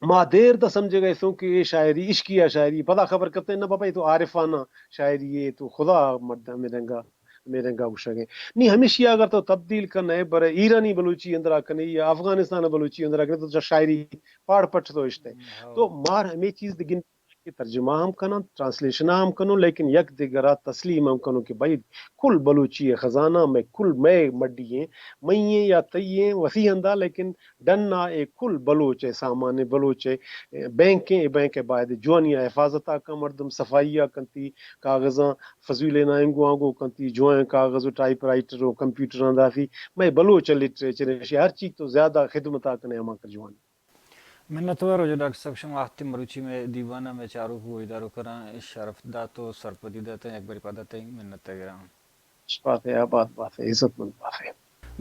ما دیر دا سمجھگا اتوں کہ اے شاعری عشقیہ شاعری، پدا خبر کپتیں نہ بابا، اے تو عارفانہ شاعری ہے، تو خدا مرد ہمیں رنگا، ہمیں رنگا گوشگ ہے۔ نی ہمیشی اگر تو تبدیل کن ہے، برے ایرانی بلوچی اندرا کنے یا افغانستان بلوچی اندرا کنے، تو چا شاعری پاڑ پٹ تو اشتے۔ ہاں۔ تو مار ہمیں چیز دگن کہ ترجمہ ہم کناں، ٹرانسلیشن ہم کنوں، لیکن یک دگرا تسلیم ہم کنوں کہ بھائی کل بلوچی ہے خزانہ میں، کل میں مڈی ہیں، مئی ہیں یا تئی ہیں، وسیع ہندا، لیکن ڈن ء اے کل بلوچ ء سامان ء بلوچ ء بینک ء، اے بینک ء باید جوانی ء حفاظت ء کن مردم، صفائی ء کنتی، کاغذاں فضول ء نہ انگو آنگو کنتی، جوائیں کاغذ و ٹائپ رائٹر و کمپیوٹراں داتی۔ مئے بلوچ ء لٹریچر ء ہر چیز تو زیادہ خدمت ء کنے ہما کہ جوانی۔ منتوار واجہ ڈاکٹر صاحب، شما وقتی مروچی میں دیوان ء میں چاروک گوشدارو کراں، شرف دات و سرپدی دات، یک بری پدا تئی منت ء گراں۔ خوش بات ئے، آباد بات ئے، عزت مند بات ئے۔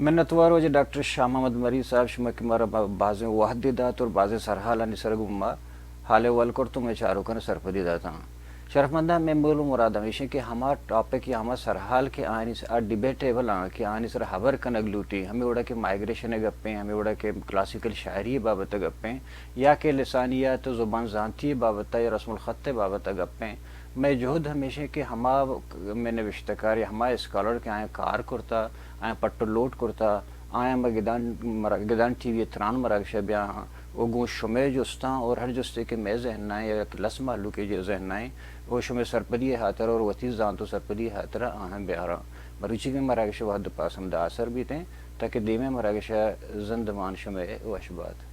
منتوار واجہ ڈاکٹر شاہ محمد مری صاحب، شما کہ مارا با-، بازیں وھدے دات اور بازیں سرحالانی سر گوں ما حال احوال کرت و مئے چاروکاں سرپدی داتاں۔ شرفمنداں، مئے مول و مراد ہمیش انت کہ ہما ٹاپک یا ہما سرحال کہ آیانی س-، آ ڈیبیٹیبل آں کہ آیانی سر ہبر کنگ لوٹی، ہمے وڑا کہ مائگریشن ء گپیں، ہمے وڑا کہ کلاسیکل شاعری ء بابت ء گپیں، یا کہ لسانیات و زبان زانتی ء بابت ء یا رسم الخط ء بابت ء گپیں، مئے جہد ہمیش انت کہ ہما مئے نبشتہ کار یا ہما اسکالر کہ آیاں کار کرتا، آیاں پٹ و لوٹ کرتا، آیاں مئے گدان مر-، گدان ٹی وی ء تران مراگش ء بیاہاں و گوں شمئے جستاں اور ہر جستے کہ مئے ذہن ء یا یک لس مہلوکے ذہن ء و شمئے سرپدی ء ہاترا اور وتی زانت و سرپدی ء ہاترا آہاں بیاراں۔ مروچیگیں مراگش ء وھد ء پاس ہمدا آسر بیتیں، تاکہ دیمے مراگش ء زندمان شمئے وش بات۔